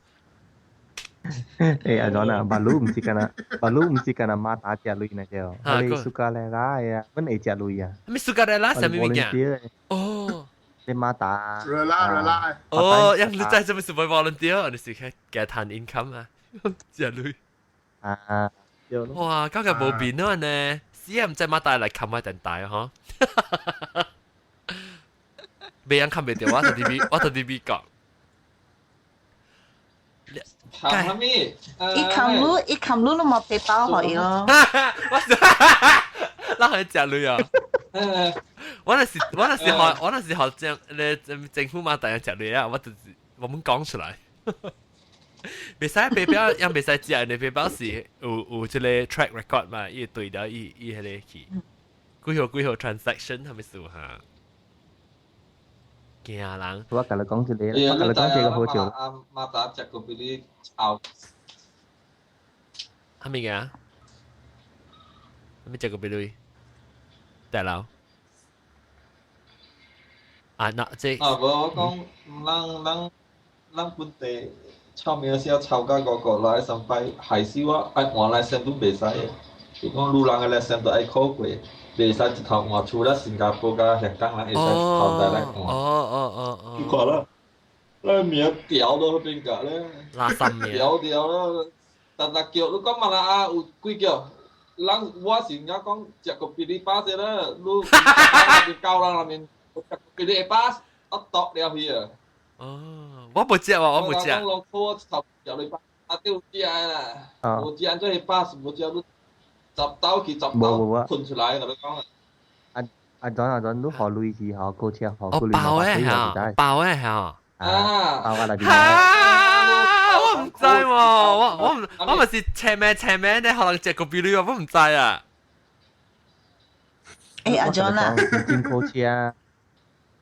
欸，阿 John 啊，baru 唔是干那，baru 唔是干那馬達食鐳那個，我哋 sukarela 呀，阮會食鐳啊。
咩 sukarela 啥物物件？哦。
你馬達。
熱啦熱啦。
哦，因你真係做咩事 volunteer？你是去給賺 income 啊？食鐳。
啊。
哇，嗰個無變啊呢，死啊唔知馬達來冚我電台嗬。別人冚袂到，我就佇美，我就佇美國。
冚咩？
伊冚你，伊冚你都冇被包可以咯。
我，那係食鐳啊！我那是學政，你政府馬大人食鐳啊！我就是我們講出來。袂使背包，也袂使食，你背包是有有這個 track record 嘛？伊對了，伊伊彼個去幾號幾號 transaction 係咪數哈？驚人！
我共你講一個，我共你講一個好笑。
阿馬達食個俾你炒。
係咪啊？係咪食個俾你？大佬。啊，那這
啊，無我講，咱咱咱本地炒麵是要炒到五個來三擺，害死我愛換 license 都袂使的。伊講女人的 license 都愛考過，袂使一頭換，除了新加坡佮香港人會使一頭帶來換。
哦哦哦哦。
你看啦，咱名調到彼邊個咧，
垃圾名。
調調咯，逐逐叫你講馬來亞有幾叫？人我是影講食個比利巴先啦，你教人那邊食個比利巴，我剁了去啊。
哦，我無食喎，我無食。
講落苦頭食你巴，啊對有食的啦，無食安怎去巴是無食你十兜去十兜困出來，共你講啊。
阿阿 John 阿 John，你學類似學高車學
哦包的嚇，包的嚇。
啊，包啊內邊。
我唔知喎，我我唔我咪是斜名斜名咧，可能食個比率我唔知啊。
欸，阿 John 啊，
真高車，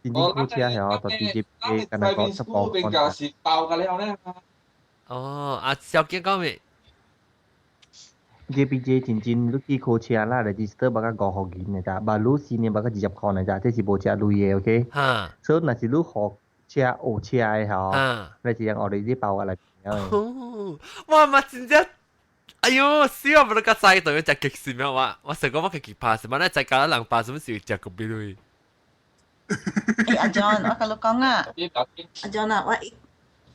真正高車係我特別接嘅，跟佢講十個
邊個是包個了咧？
哦，阿小傑講咩
？JPJ 真正你去考車啦，register 捌個五箍銀的咋，捌你四年捌個20箍的咋，這是無食鐳的，OK？所以若是你學車學車的吼，你是用學你包我來。
哦，哇嘛真正，哎喲，死我不能較知對食極是咩話？我成個我家己拍是嘛？咱再教人拍什麼時食個比率？
欸，阿 John，我共你講啊，阿 John 啊，我一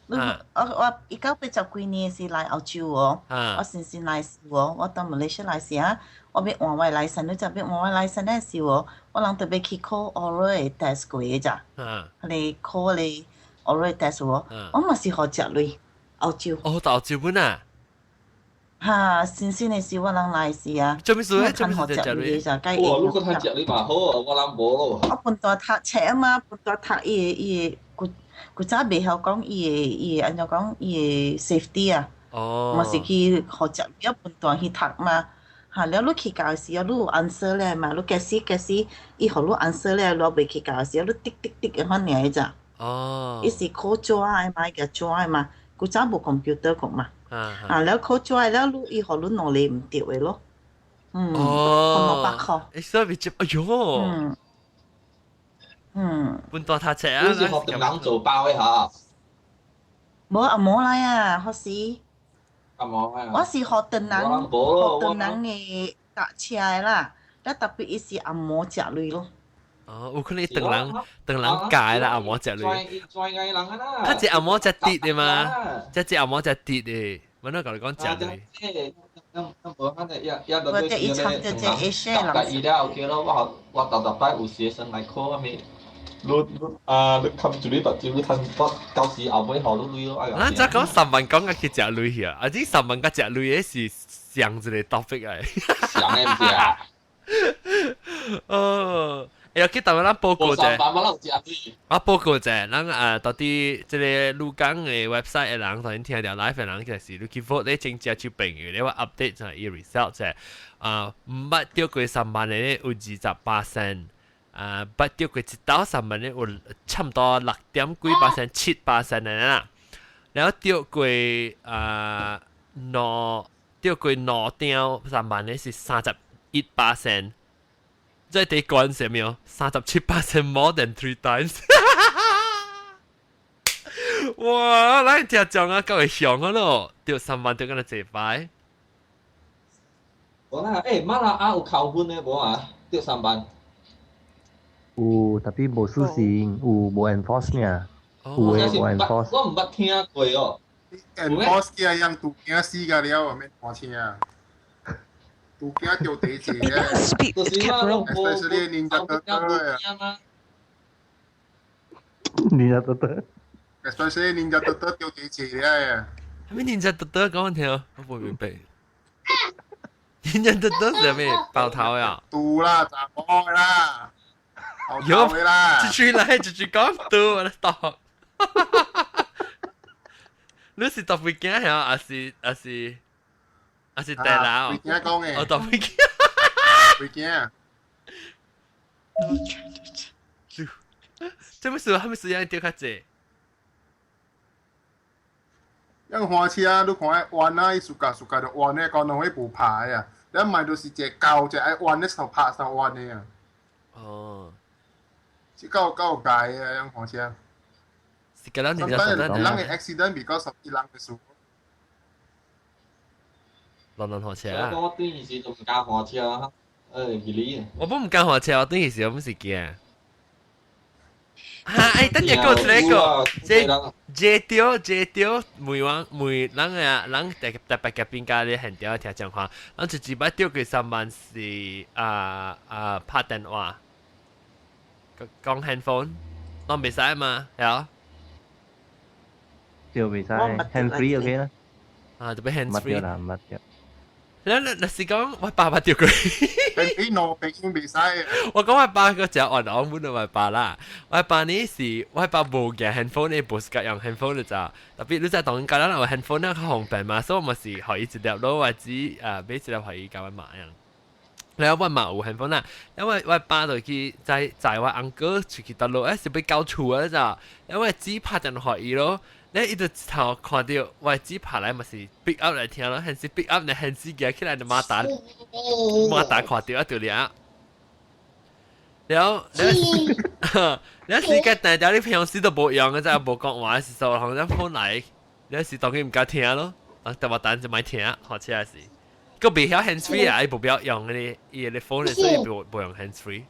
我我1980幾年是來澳洲哦，我先先來時哦，我到馬來西亞來時啊，我欲換我的 license，你知欲換我 license 的時哦，我人特別去考 oral 的 test 過的咋，你考你 oral test 哦，我嘛是予食鐳澳洲。
哦，到澳洲本啊？
哈，新鮮的時我人來時啊，
做咩事咧？做咩
事食鐳咋？
哇，如果他食鐳嘛好啊，我人無咯。
我本大讀冊啊嘛，本大讀伊个伊个古古早袂曉講伊個伊個按怎講伊個 safety 啊。
哦。
嘛是去學習，一本大去讀嘛。哈，了你去教時啊，你有 answer 咧嘛？你假使假使伊予你 answer 咧，你袂去教時，你滴滴滴咁款爾咋？
哦。
伊是考紙的嘛，伊個紙的嘛，古早無 computer 個嘛。啊，了考紙的了，你伊予你兩个毋對的咯。嗯。
哦。
200箍。
欸，所以接，哎喲。
嗯。嗯。
本大讀冊啊。
你是學唐人做包的嚇？
無阿毛來啊，學時。
阿毛啊。
我是學唐人，學唐人的搭車的啦，了特別伊是阿毛食鐳咯。
哦，有可能唐人唐人教啦，阿毛食鐳。
專藝人啊啦。
他隻阿毛食滴的嘛？這隻阿毛食滴的，我哪共你講食鐳。
我這一唱就這一些人。
大伊了 OK 咯，我我逐逐擺有學生來考啥物，你你啊，你冚住你目睭，你趁我到時後尾予你鐳咯。
咱則講三萬講嘅去食鐳去啊！啊，這三萬佮食鐳嘅是上一個 topic 嚟。
上嘅毋是啊？
哦，欸，去台灣咱報告者，
三萬我有食鐳。
我報告者，咱啊到底這個鹿港的 website 的人，頭先聽著 live 的人，就是你去 vote 咧，增加就朋友，你話 update 就伊 result 者，啊，毋捌著過三萬的有28%，啊，捌著過一道三萬的有差毋多六點幾 percent、7% 的啦，然後著過啊兩著過兩張三萬的是31%。即係地關什麼？37% more than three times。哇！咱聽講啊，夠會響啊咯，著三萬著敢若這擺。
無啦，欸，馬來亞有扣分的無啊？著三萬。
有，tapi 無死刑，有無 enforce 呢？有的無 enforce。
我毋捌聽過哦。
enforce 嘅樣拄驚死個了，免看車。拄驚著地鐵嘅，
就是嘛，
especially Ninja Turtle 啊。
Ninja Turtle。
especially Ninja Turtle 著地鐵嘅。
係咪 Ninja Turtle 講聽？我唔明白。Ninja Turtle 是咩？爆頭呀？
拄啦，查某啦，
有
啦，
一句來一句講拄，我咧讀。你是搭飛機呀？還是還是還是地牢？
飛機講嘅。
我搭飛機。
飛機。
這麼時，啥物時間著較濟？
因花車，你看彎啊，伊暑假暑假就彎咧，講攏會無拍啊。你買就是一個膠，一個愛彎咧，頭拍頭彎的啊。
哦。
這夠夠界啊，樣花車。
是個人
人人嘅 accident because of 伊人嘅事。
人人學車啊！
我對時就毋敢換車，誒，記你。
我本毋敢換車，我對時我毋是驚。哈！哎，等下講一個，這這條這條每晚每人啊，人特特別嘅邊家咧，現場聽講話，人一擺著過三萬是啊啊拍電話，講 handphone，攏袂使嘛，係啊？
對，袂使，hand free OK 啦。
啊，特別 hand free
啦，毋捌著。
你你若是講我爸爸著過，
你攞北京袂使。
我講我爸個只按按本我爸啦，我爸呢是我爸無嘅 handphone 呢，無是用 handphone 就咋，特別你在當家人有 handphone 呢較方便嘛，所以我嘛是予伊一粒咯，或者啊買一粒予伊共我買樣。然後我嘛有 handphone 啦，因為我爸就去載載我翁哥出去佗落，欸是欲到厝啊咋，因為只拍電話予伊咯。你伊就一頭看著我姊拍來嘛是 pick up 來聽咯，還是 pick up 呢？還是舉起來就馬達馬達看著啊，就了。了了了時間大條，你平常時都無用嘅，真係無講話，是說好像 phone 來，你是當佢毋敢聽咯，啊，但我等就莫聽，好似是。閣袂曉 hands free 啊，伊無曉用嗰啲伊個 phone 所以無無用 hands free。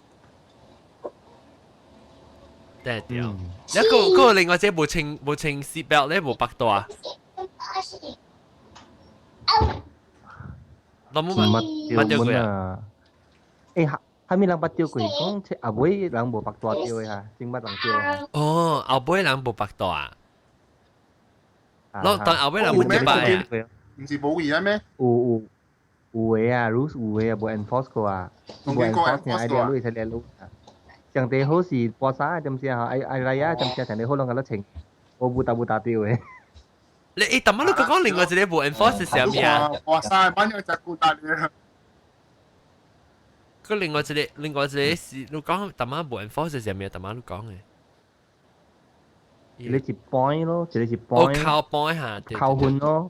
對對，一個個另外一個無穿無穿 seat belt 咧，無縛帶啊。攏無捌著過
啊？欸，啥物人捌著過？講後尾人無縛帶著的哈，先捌人著。
哦，後尾人無縛帶啊？攏當後尾人無縛啊？
毋是無去啊咩？
有有有的啊，rules 有的啊，無 enforce 過啊，無 enforce 愛掠會使掠路啊。上帝好是波衫點先吼，愛愛來啊，點先上帝好攏共咱穿，無無搭無搭著的。
你欸，但乜你講講另外一個無 enforce 是啥物啊？
波衫反正就孤單嘅。
佢另外一個，另外一個是你講，但乜無 enforce 是啥物啊？但乜你講嘅？
一個是 point 咯，一個是 point。
哦，扣 point 嚇，
扣分咯。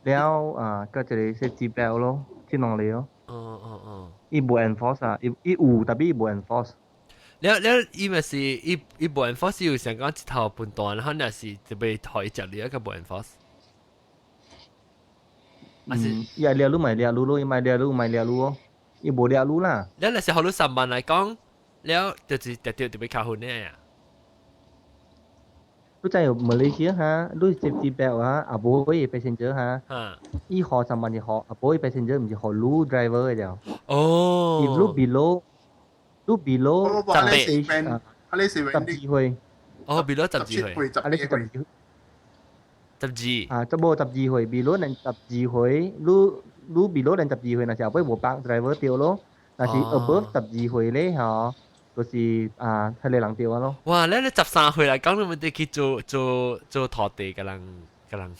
了啊，閣一個是指標咯，這兩個咯。
哦哦哦。
伊無 enforce 啊，伊伊有，但伊無 enforce。
了了，伊咪是伊伊無 enforce 有想講一頭半段，可能是就欲予伊食你一個無 enforce。
還是伊愛掠你咪掠你咯，伊莫掠你莫掠你哦，伊無掠你啦。
了若是予你三萬來講，了就是直接就欲扣分的啊。
你知有馬來西亞哈，你接指標啊，後尾的 passenger 哈，伊予三萬是予後尾 passenger，毋是予你 driver 的了。
哦。
If 你 below，你 below
十八，啊你是
十二歲。
哦，below 12歲。
啊你是12歲。
12。
啊，這無十二歲，below 人十二歲，你你 below 人十二歲，若是後尾無幫 driver 對咯，若是 above 十二歲咧，嗬，就是啊，彼个人對啊咯。
哇！你13歲嚟講，你咪得去做做做拖地嘅人嘅人，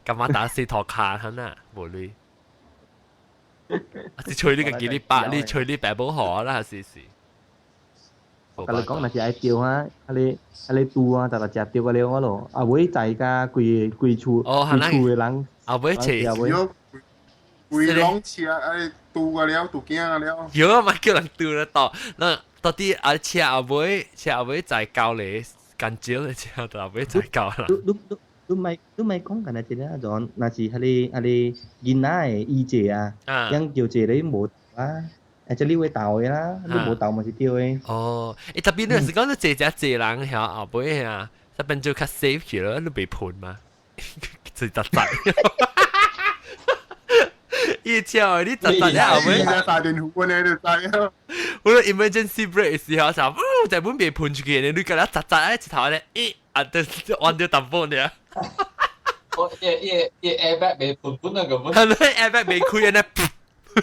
幹嘛打死拖卡係呐？無鐳。啊！是吹你個幾你白，你吹你白寶河啦，是是。
我共你講，若是愛釣啊，啊你啊你拄啊，就來食釣個了我咯。啊尾在甲規規厝規厝的人，
啊尾車，
規籠車啊，拄個了，拄囝個了。
有啊，嘛叫人拄了到，那到底啊車後尾車後尾載交咧，乾少的車後尾載交啦。
你你你你咪你咪講緊係這個種，若是彼个彼个囡仔的伊坐啊，樣叫坐咧無啊。啊，這你會鬥的啦，你無鬥嘛是對的。
哦，欸，特別你是講你坐只坐人遐後尾啊，這邊就較 safe 去了，你袂噴嗎？坐雜雜。伊車你雜雜咧後尾。
打電話呢就知。
我說 emergency brake 時候就，就本袂噴出去呢，你覺得雜雜咧一頭咧，咦，啊，就按掉淡薄呢。
我伊伊伊 airbag 袂噴本啊，根本。
係咪 airbag 未開呢？你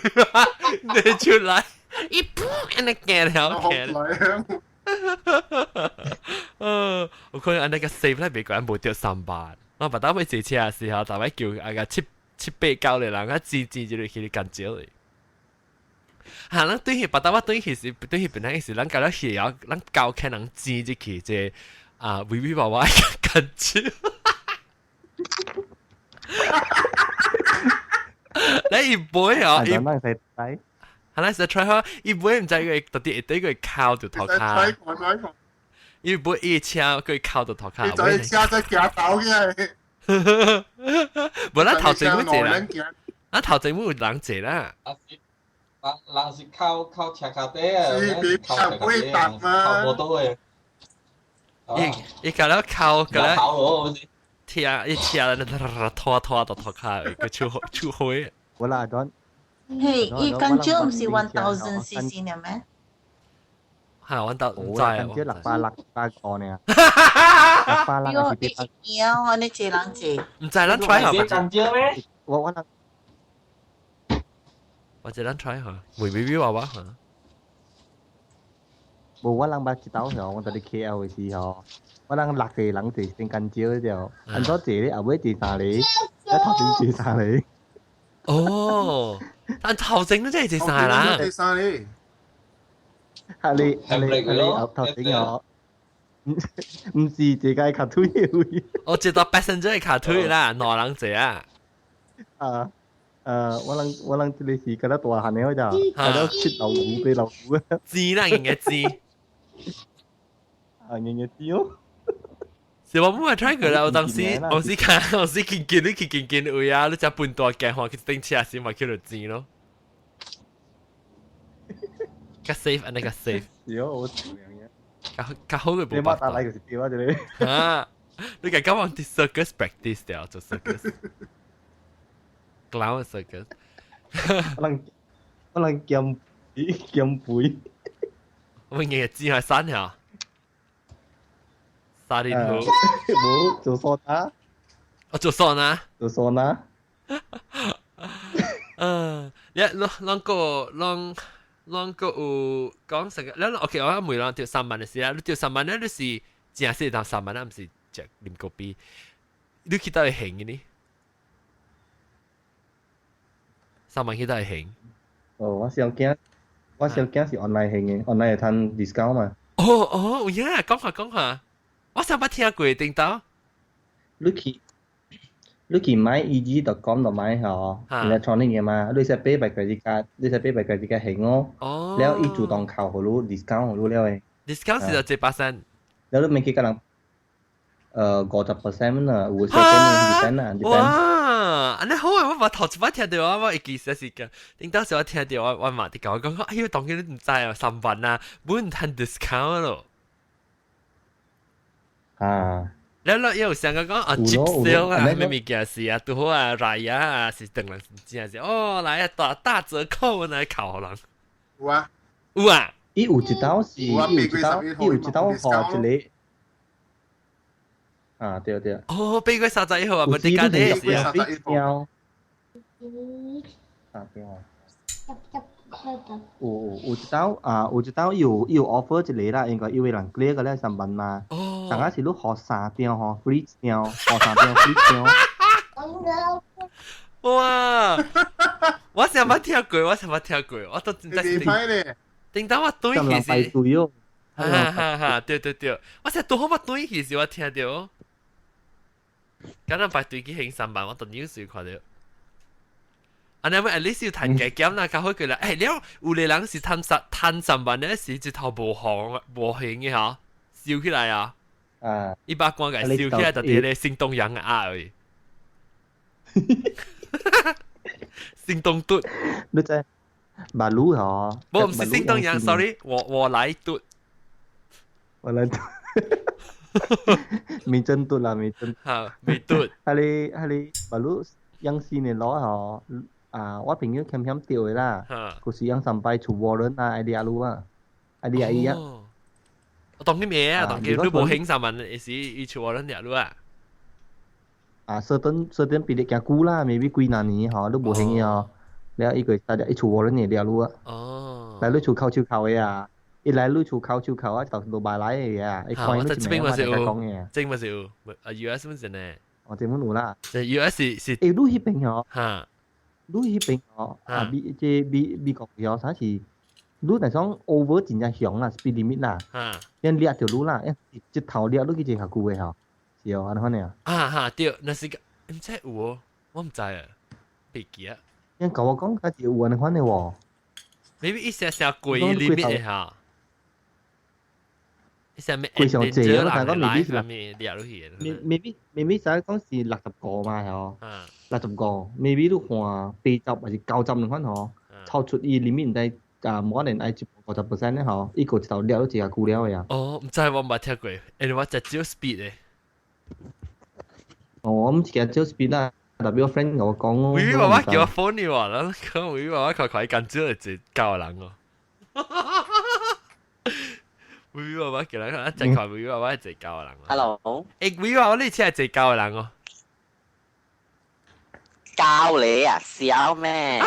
出來，一噗，按呢驚了驚了。嗯，我可能按那個 safe 咧，別個人無掉3萬。我把當尾坐車的時候，大擺叫啊個七七八九的人啊，擠擠就去幹少的。嚇！咱對去，把當我對去是對去本來是咱搞了去啊，咱交看人擠入去這啊，微微娃娃幹少。你伊背哦，伊係啦，實 try 下，伊背毋知佢到底會對佢靠住頭殼。伊背伊車佢靠住頭殼。
伊在車在行頭嘅。
無咱頭前有坐人，咱頭前有人坐啦。
人人是靠靠車跤底啊，靠車跤底啊，靠摩托的。
伊伊搞了靠，搞了。聽伊車拖拖到頭殼，佢出出血。
我啦，段。
嘿，伊感覺毋是 1000 cc 呢咩？
係揾到唔知啊，
感覺600 600個呢。600還是800？
會我呢坐人坐。
毋知咱 try 下嘛？
感覺咩？
我我人，
或者咱 try 下，微微微娃娃嚇。
無我人捌一道時候，我佇咧 KL 的時候，我人六個人坐先干蕉就，按怎坐咧後尾坐三個，一頭前坐三個。
哦，但頭前都真係坐三啦。
坐三個。
係你係你係你後頭前哦，唔唔是坐個卡腿的位。
我坐到 passenger 卡腿啦，兩人坐啊。
啊，我人這個是敢若大漢的咋，敢若七老虎八老虎啊。
知啦，應該知。
啊，應該知哦。
是我冇 try 過啦，我當時我是看我是見見你去見見位啊，你只半大鏡看去頂車時嘛去到錢咯。較 safe，按呢較 safe。
是哦，我
較較好嘅
你馬打來就是對啊，這個。
啊，你個講往啲 circus practice 掉做 circus。clown circus。
我人我人減減肥。
我日日知係山呀。沙林圖。
無做桑拿。
我做桑拿。
做桑拿。
嗯，你攏攏個攏攏個有講成個，你 OK，我每人掉三萬的時啊，你掉三萬咧，你是正式當三萬啊，毋是食啉咖啡，你去佗會還的呢？三萬去佗會還？
哦，我上驚，我上驚是 online 還的，online 會趁 discount 嘛。
哦哦，有影，講下講下，我上捌聽過頂頭。
你去。你去買 EG.com 度買嗬，electronic 嘅嘛，你使買by credit card，你使買by credit card 還哦。
哦。
了伊自動扣予你 discount 予你了的。
discount 是就1%。
了你免去共人，50% 啦，有的 percent 啊，
哇！按呢好啊，我嘛頭一擺聽著我，我會記實是個，頂當時我聽著我我嘛佇共我講講，哎喲，當今你毋知啊，3萬啊，本趁 discount 咯。
啊。
了了，有上個講啊，cheap sale 啊，咩物件是啊，拄好啊，來啊，是當人真正是哦，來啊，打打折扣來扣人。
有啊，
有啊，
伊有一道是，伊有一道，伊有一道號一個。啊，對對。
哦，8月31號啊，唔得間的是啊。
啊，對啊。有有一道啊，有一道有 offer 一個啦，應該有個人 clear 個咧三萬嘛。哦。上個是你學三張吼，free 一張，學三張 free 一張。
哇！我成捌聽過，我成捌聽過，我都真係。頂當我對其實。哈哈哈！對對對，我成拄好捌對其實我聽到。敢若排隊去還三萬，我當 news 看到。啊，你咪 at least 要趁價減啦，較好佢啦。欸，了有個人是趁三趁三萬咧，是一頭無紅無形嘅吼，燒起來啊！
啊！
一把光個燒起來，就佇咧新東陽啊而已。新東嘟，
你知馬路吼？
無，毋是新東陽，sorry，我來嘟，
我來嘟。未真嘟啦，未真。
嚇，未嘟。
係你係你馬路樣先嘅攞吼。啊，我朋友欠欠掉的啦，佢是用三擺出 warrant 啊，愛掠路啊，愛掠伊啊。
我當佢咩啊？當佢你無還三萬，會時伊出 warrant 掠路啊。
啊，certain 比例較久啦，maybe 幾若年吼，你無還伊哦，了伊個大家一出 warrant 會掠路啊。
哦。
來你厝叩手叩的啊，一來你厝叩手叩啊，就落埋來的啊，伊看你
這邊嘛是有，這邊嘛是有，啊 US 嘛是呢。
哦，這邊有啦。
US 是。
欸，你彼邊吼？
哈。
你彼邊吼，啊美這美美國吼，啥是？你若講 over 真正強啦，speed limit 啦，因掠著你啦，一頭掠你去一較久的吼，是哦，按呢款爾。
啊哈對，若是毋知有哦，我毋知啊，袂記啊。
因共我講，較是有按呢款的喎。
maybe 一些些過 limit 的哈，一些咩？
過上濟，我聽講 maybe
是掠落去。
maybe 使講是65嘛，吼。65，maybe 你換80還是90兩款吼，超出伊 limit 毋知啊，無可能愛150% 咧吼，伊個一頭掠咗一下久了的啊。
哦，毋知我毋捌聽過，因為我食少 speed 的。
哦，我毋是驚少 speed 啦，特別我 friend 共我講哦。
微微爸爸叫我 phone 你話啦，講微微爸爸快快緊張嚟教人哦。微微爸爸叫人一隻看微微爸爸係教人。
Hello。
欸，微微爸爸你車係教人哦。
教你啊，笑咩？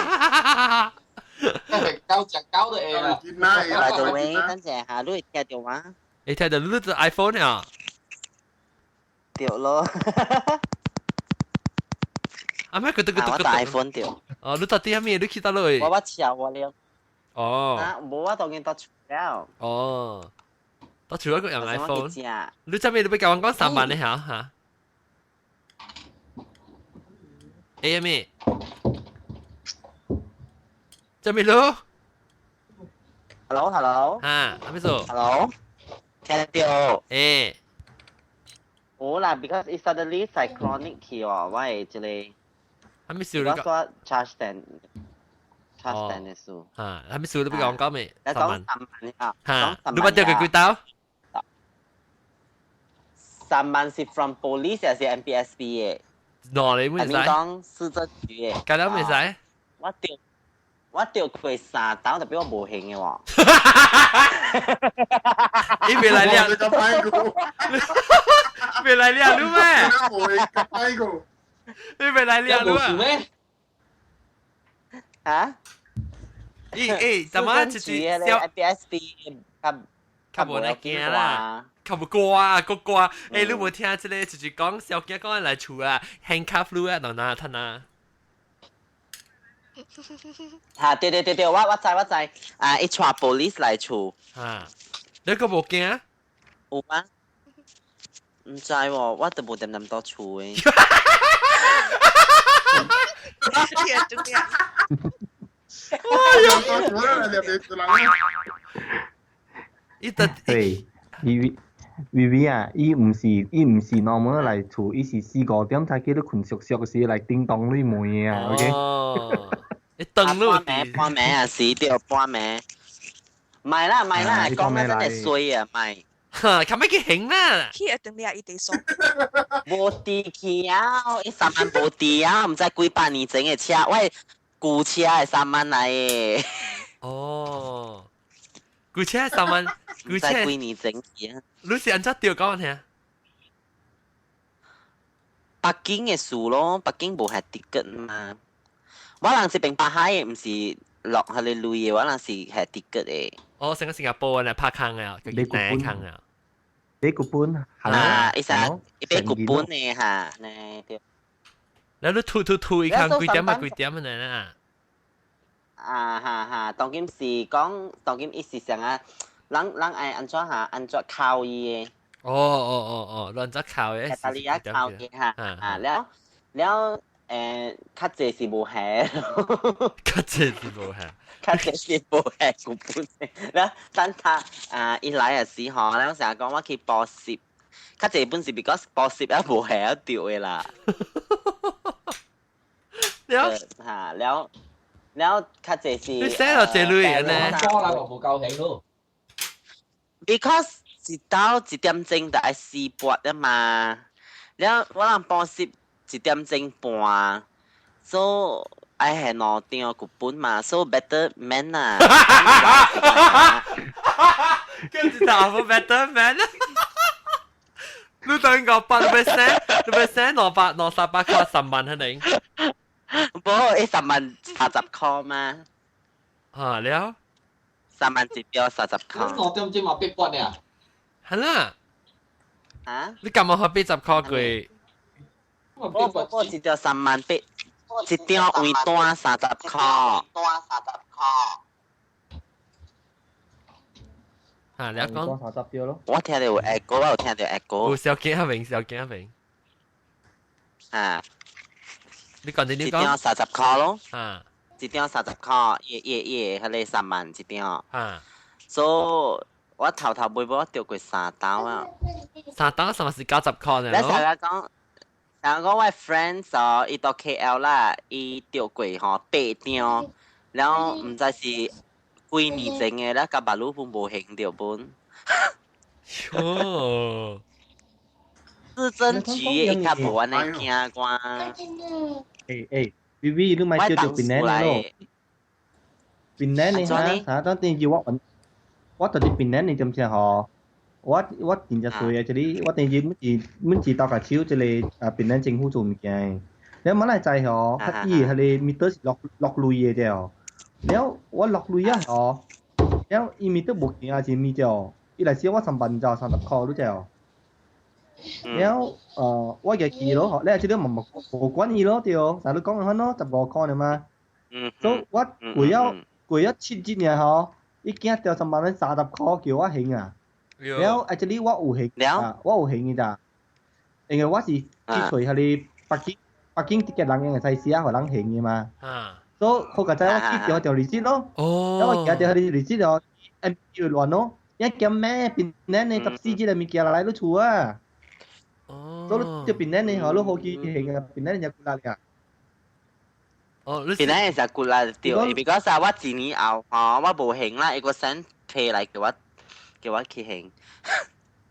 教食教的會啦。
By the way，等陣下，你會聽到嗎？
你聽到你隻 iPhone 啊？
對咯。
啊咩？佢得佢得
我帶 iPhone 對。
哦，你到底係咩？你去到落去？
我車我了。
哦。
啊，無我當然到厝了。
哦。到厝一個用 iPhone。你這邊你要共我講三萬的嚇嚇？欸咩？這邊咯。
Hello，Hello。
嚇，阿咩做
？Hello。聽到。
欸。
冇啦，because it suddenly cyclonic 去哦，我係這個。
阿咩事？
我說 charge 電，charge 電的事。
嚇，阿咩事？你要講講咩？
三萬。三萬啊！
嚇，你捌掉佢幾刀？
三萬是 from police 還是 MPSB 的？
喏，你未使。
講市政局的。
咁樣未使。
我掉過三刀，特別我無還的喎。
你未來掠，未來掠你咩？你未來掠你
咩？
嚇？
咦欸，怎麼就是
小 MPSB 較
較無得驚啦，較無歌啊，個歌，欸，你無聽這個就是講小驚講來厝啊，handcuff 你啊，當哪吞啊？
嚇對對對對，我知我知，啊，伊帶 police 來厝。
嚇，你個無驚？
有嗎？毋知喎，我都無點點到厝的。
聽就聽。
哎呀！伊得
對，微微微啊，伊毋是 normal 來厝，伊是四五點才叫你睏熟熟時來叮當你門啊，OK？
哦，你登錄
半暝半暝啊，是對半暝。唔係啦，唔係啦，講得真係衰啊，唔係。
哈，較咩去還啦？
去一定掠伊地爽。
無地去啊！伊三萬無地啊！毋知幾百年前的車，我舊車的三萬來的。
哦，舊車3萬，舊車
幾年前去啊？
你是按怎著講我聽？
北京嘅事咯，北京無係 ticket 嘛。我人是並北海嘅，毋是落彼個鐳嘅，我人是係 ticket 嘅。
哦，成個新加坡嘅拍空啊，
你
第一空啊。
你個本
啊，伊啥伊買個本嘅哈，呢對。
然後你吐吐吐，伊看幾點啊？幾點啊？呢？
啊哈哈，當今是講，當今伊是啥啊？人人愛按怎哈？按怎扣伊嘅？
哦哦哦哦，亂怎扣嘅？
意大利啊扣嘅哈，啊了了誒，較濟是無係，
較濟是無係，
較濟是無係個本嘅。了等他啊，伊來嘅時候，了成日講我去補習，較濟本是 because 補習啊無係啊對嘅啦。
了
嚇了了，較濟是。
你寫落這類嘅呢？
多啦，我無夠興咯。
Because 一到1點鐘就愛四撥啊嘛，了我人補習1點鐘半，所以愛係2張劇本嘛，所以 better man 啊。
跟住就 better man。你等個8%，你 percent 268塊10萬肯定。
無，伊10萬30塊嘛。
啊了。
3萬一張30塊。
2點鐘嘛8半呢？
係啦。
啊？
你今日學80塊過？
我我一張3萬8，一張位單30塊。單30塊。
啊，你講
30條咯。
我聽到有 echo，我有聽到 echo。
有小鏡一名，小鏡一名。
啊。
你講你你講。
一張30塊咯。
啊。
一張30塊，伊伊伊，彼个3萬一張。
啊。
所以我頭頭尾尾我著過三刀啊。
三刀什麼是90塊呢？
你成日講，成日講我 friend 就伊到 KL 啦，伊著過吼八張，然後毋知是幾年前嘅啦，佮馬路本無還著本。
哦。
市政局伊較無按呢驚啩。
欸欸，B B，你咪叫做檳榔咯。檳榔你哈，啥當電視我我到啲檳榔你知唔知嗬？我我真正衰啊！這裡我電視每次每次鬥下手，這個啊檳榔政府做物件，你問來知嗬？佢伊彼個 meter 是落落鐳的啫哦。了我落鐳啊嗬，了伊 meter 無行啊是咪啫？伊來小我3萬就30塊你知哦。了我嘅記咯，你這個無無關伊咯對哦，啥你講嘅咯，15塊爾嘛。所以我過了過了7日爾吼，伊驚掉3萬30塊叫我還啊。了啊，這裡我有還啊，我有還伊咋？因為我是去揣彼個北京北京啲嘅人會使寫予人還的嘛。所以好佳哉我去調條 receipt 咯。
哦。
了我寄條彼個 receipt 咯，M P 亂咯，一兼咩檳榔呢14日的物件來你厝啊。
哦。
所以你檳榔呢，予你好去還啊，檳榔就骨力啊。
哦，
檳榔會使骨力對，because 啊，我一年後吼，我無還啦，伊個 send 批來叫我叫我去還。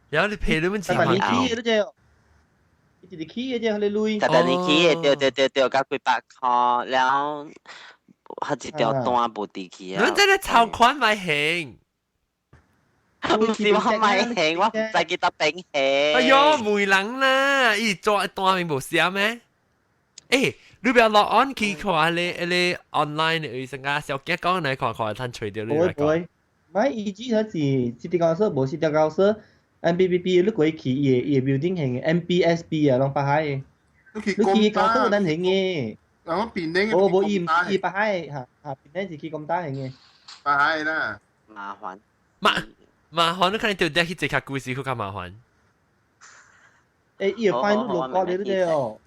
然後你批你們錢
十年起的啫，一日起的啫，彼個鐳。
10年起的，對對對對，甲幾百塊，了後彼一條單無佇去啊。
你真係籌款咪還？
毋是我咪還，我毋知記得邊還。
哎喲，沒人啦，伊做單面無寫咩？欸，你不要落 on 去看你你 online 的醫生啊，小傑講來看看，趁揣著你來
講。會會，唔伊只係是 City Council，無 City Council，MBBB 你過去伊個伊個 building 還的 MBSB 啊，攏北海的。
你去
你去高速咱還的。
然後檳榔。
無無，伊毋是北海的，哈哈，檳榔是去金大還的。
北海啦。
麻煩。
麻麻煩，你看你對得去坐較久時，較麻煩。
欸，伊會find 你落國你對哦。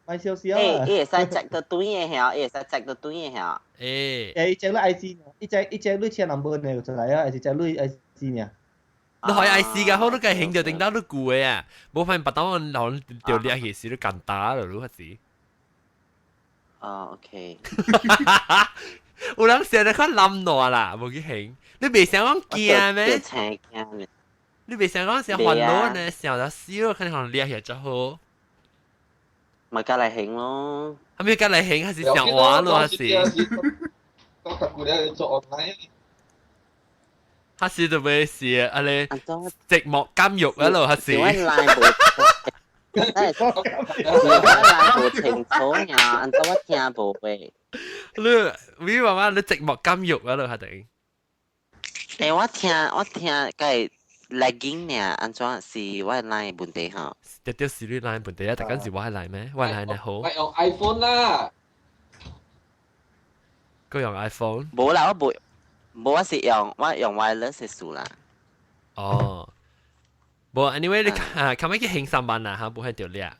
買少少啊！
欸，伊會使 check 到對的遐，伊會使 check 到對的遐。
欸。
欸，伊 check 你 IC，伊 check 伊 check 你車 number 呢，就出來啊，還是 check 你 IC 呢？
你可以 IC 㗎，好你計興就頂到你舊的啊，無反別當人掉掠去時，你簡單了，你還是。
哦，OK。
有人成日看冧爛啦，無去興，你袂想講驚咩？你袂想講想煩惱呢？想到死咯，肯定可能掠起就好。
咪隔嚟興咯。
係咪隔嚟興還是想玩咯？還是？
我較久了做 online。
還是就咩事啊？你寂寞監獄嗰度還是？
我 line 無，我 line 無清楚呀，按怎我聽無喂？
你你話嘛？你寂寞監獄嗰度係定？
欸，我聽個 lagging 呢，按怎是我 line 問題吼？
一啲是你 line 問題啊！大家是我 line 咩？我 line 你好。
我用 iPhone 啦。
佢用 iPhone？
無啦，我無。無，我是用 wireless 嘅數啦。
哦，無，anyway 你啊，琴日去興三班啦嚇，無係條掠，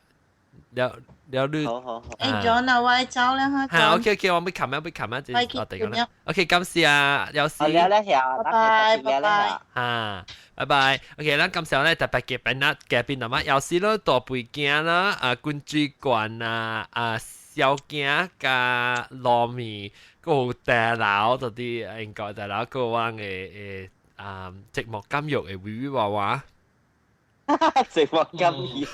了了你。
好好好。
誒，John 啊，我走啦嚇。
嚇，OK OK，我要琴日要琴日就我哋講啦。OK，感謝啊，有時。
好了了曉，
拜拜拜拜。
嚇，拜拜。OK，咱今時咧特別嘉賓啦，嘉賓那麼有時咯大背景啦，啊滾水罐啊，啊小鏡加糯米。個大樓嗰啲應該大樓個我嘅啊寂寞監獄嘅微微娃娃，
寂寞監獄，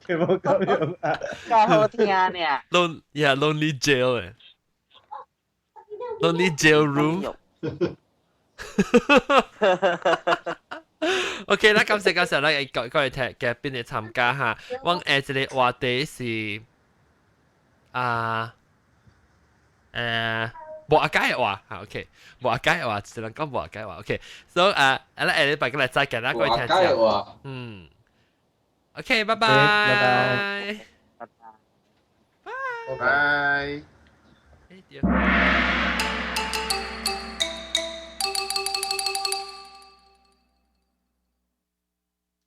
寂寞監獄啊，
夠好聽呢。
Lon yeah lonely jail 誒，lonely jail room。OK 啦，感謝感謝啦，各各位聽嘅邊嚟參加哈。我這個話題是啊。無阿解嘅話嚇，OK，無阿解嘅話，只能講無阿解話，OK。So 阿拉下禮拜過來再見啦，各位聽眾。嗯，OK，拜拜，
拜拜，
拜拜，
拜拜。
拜。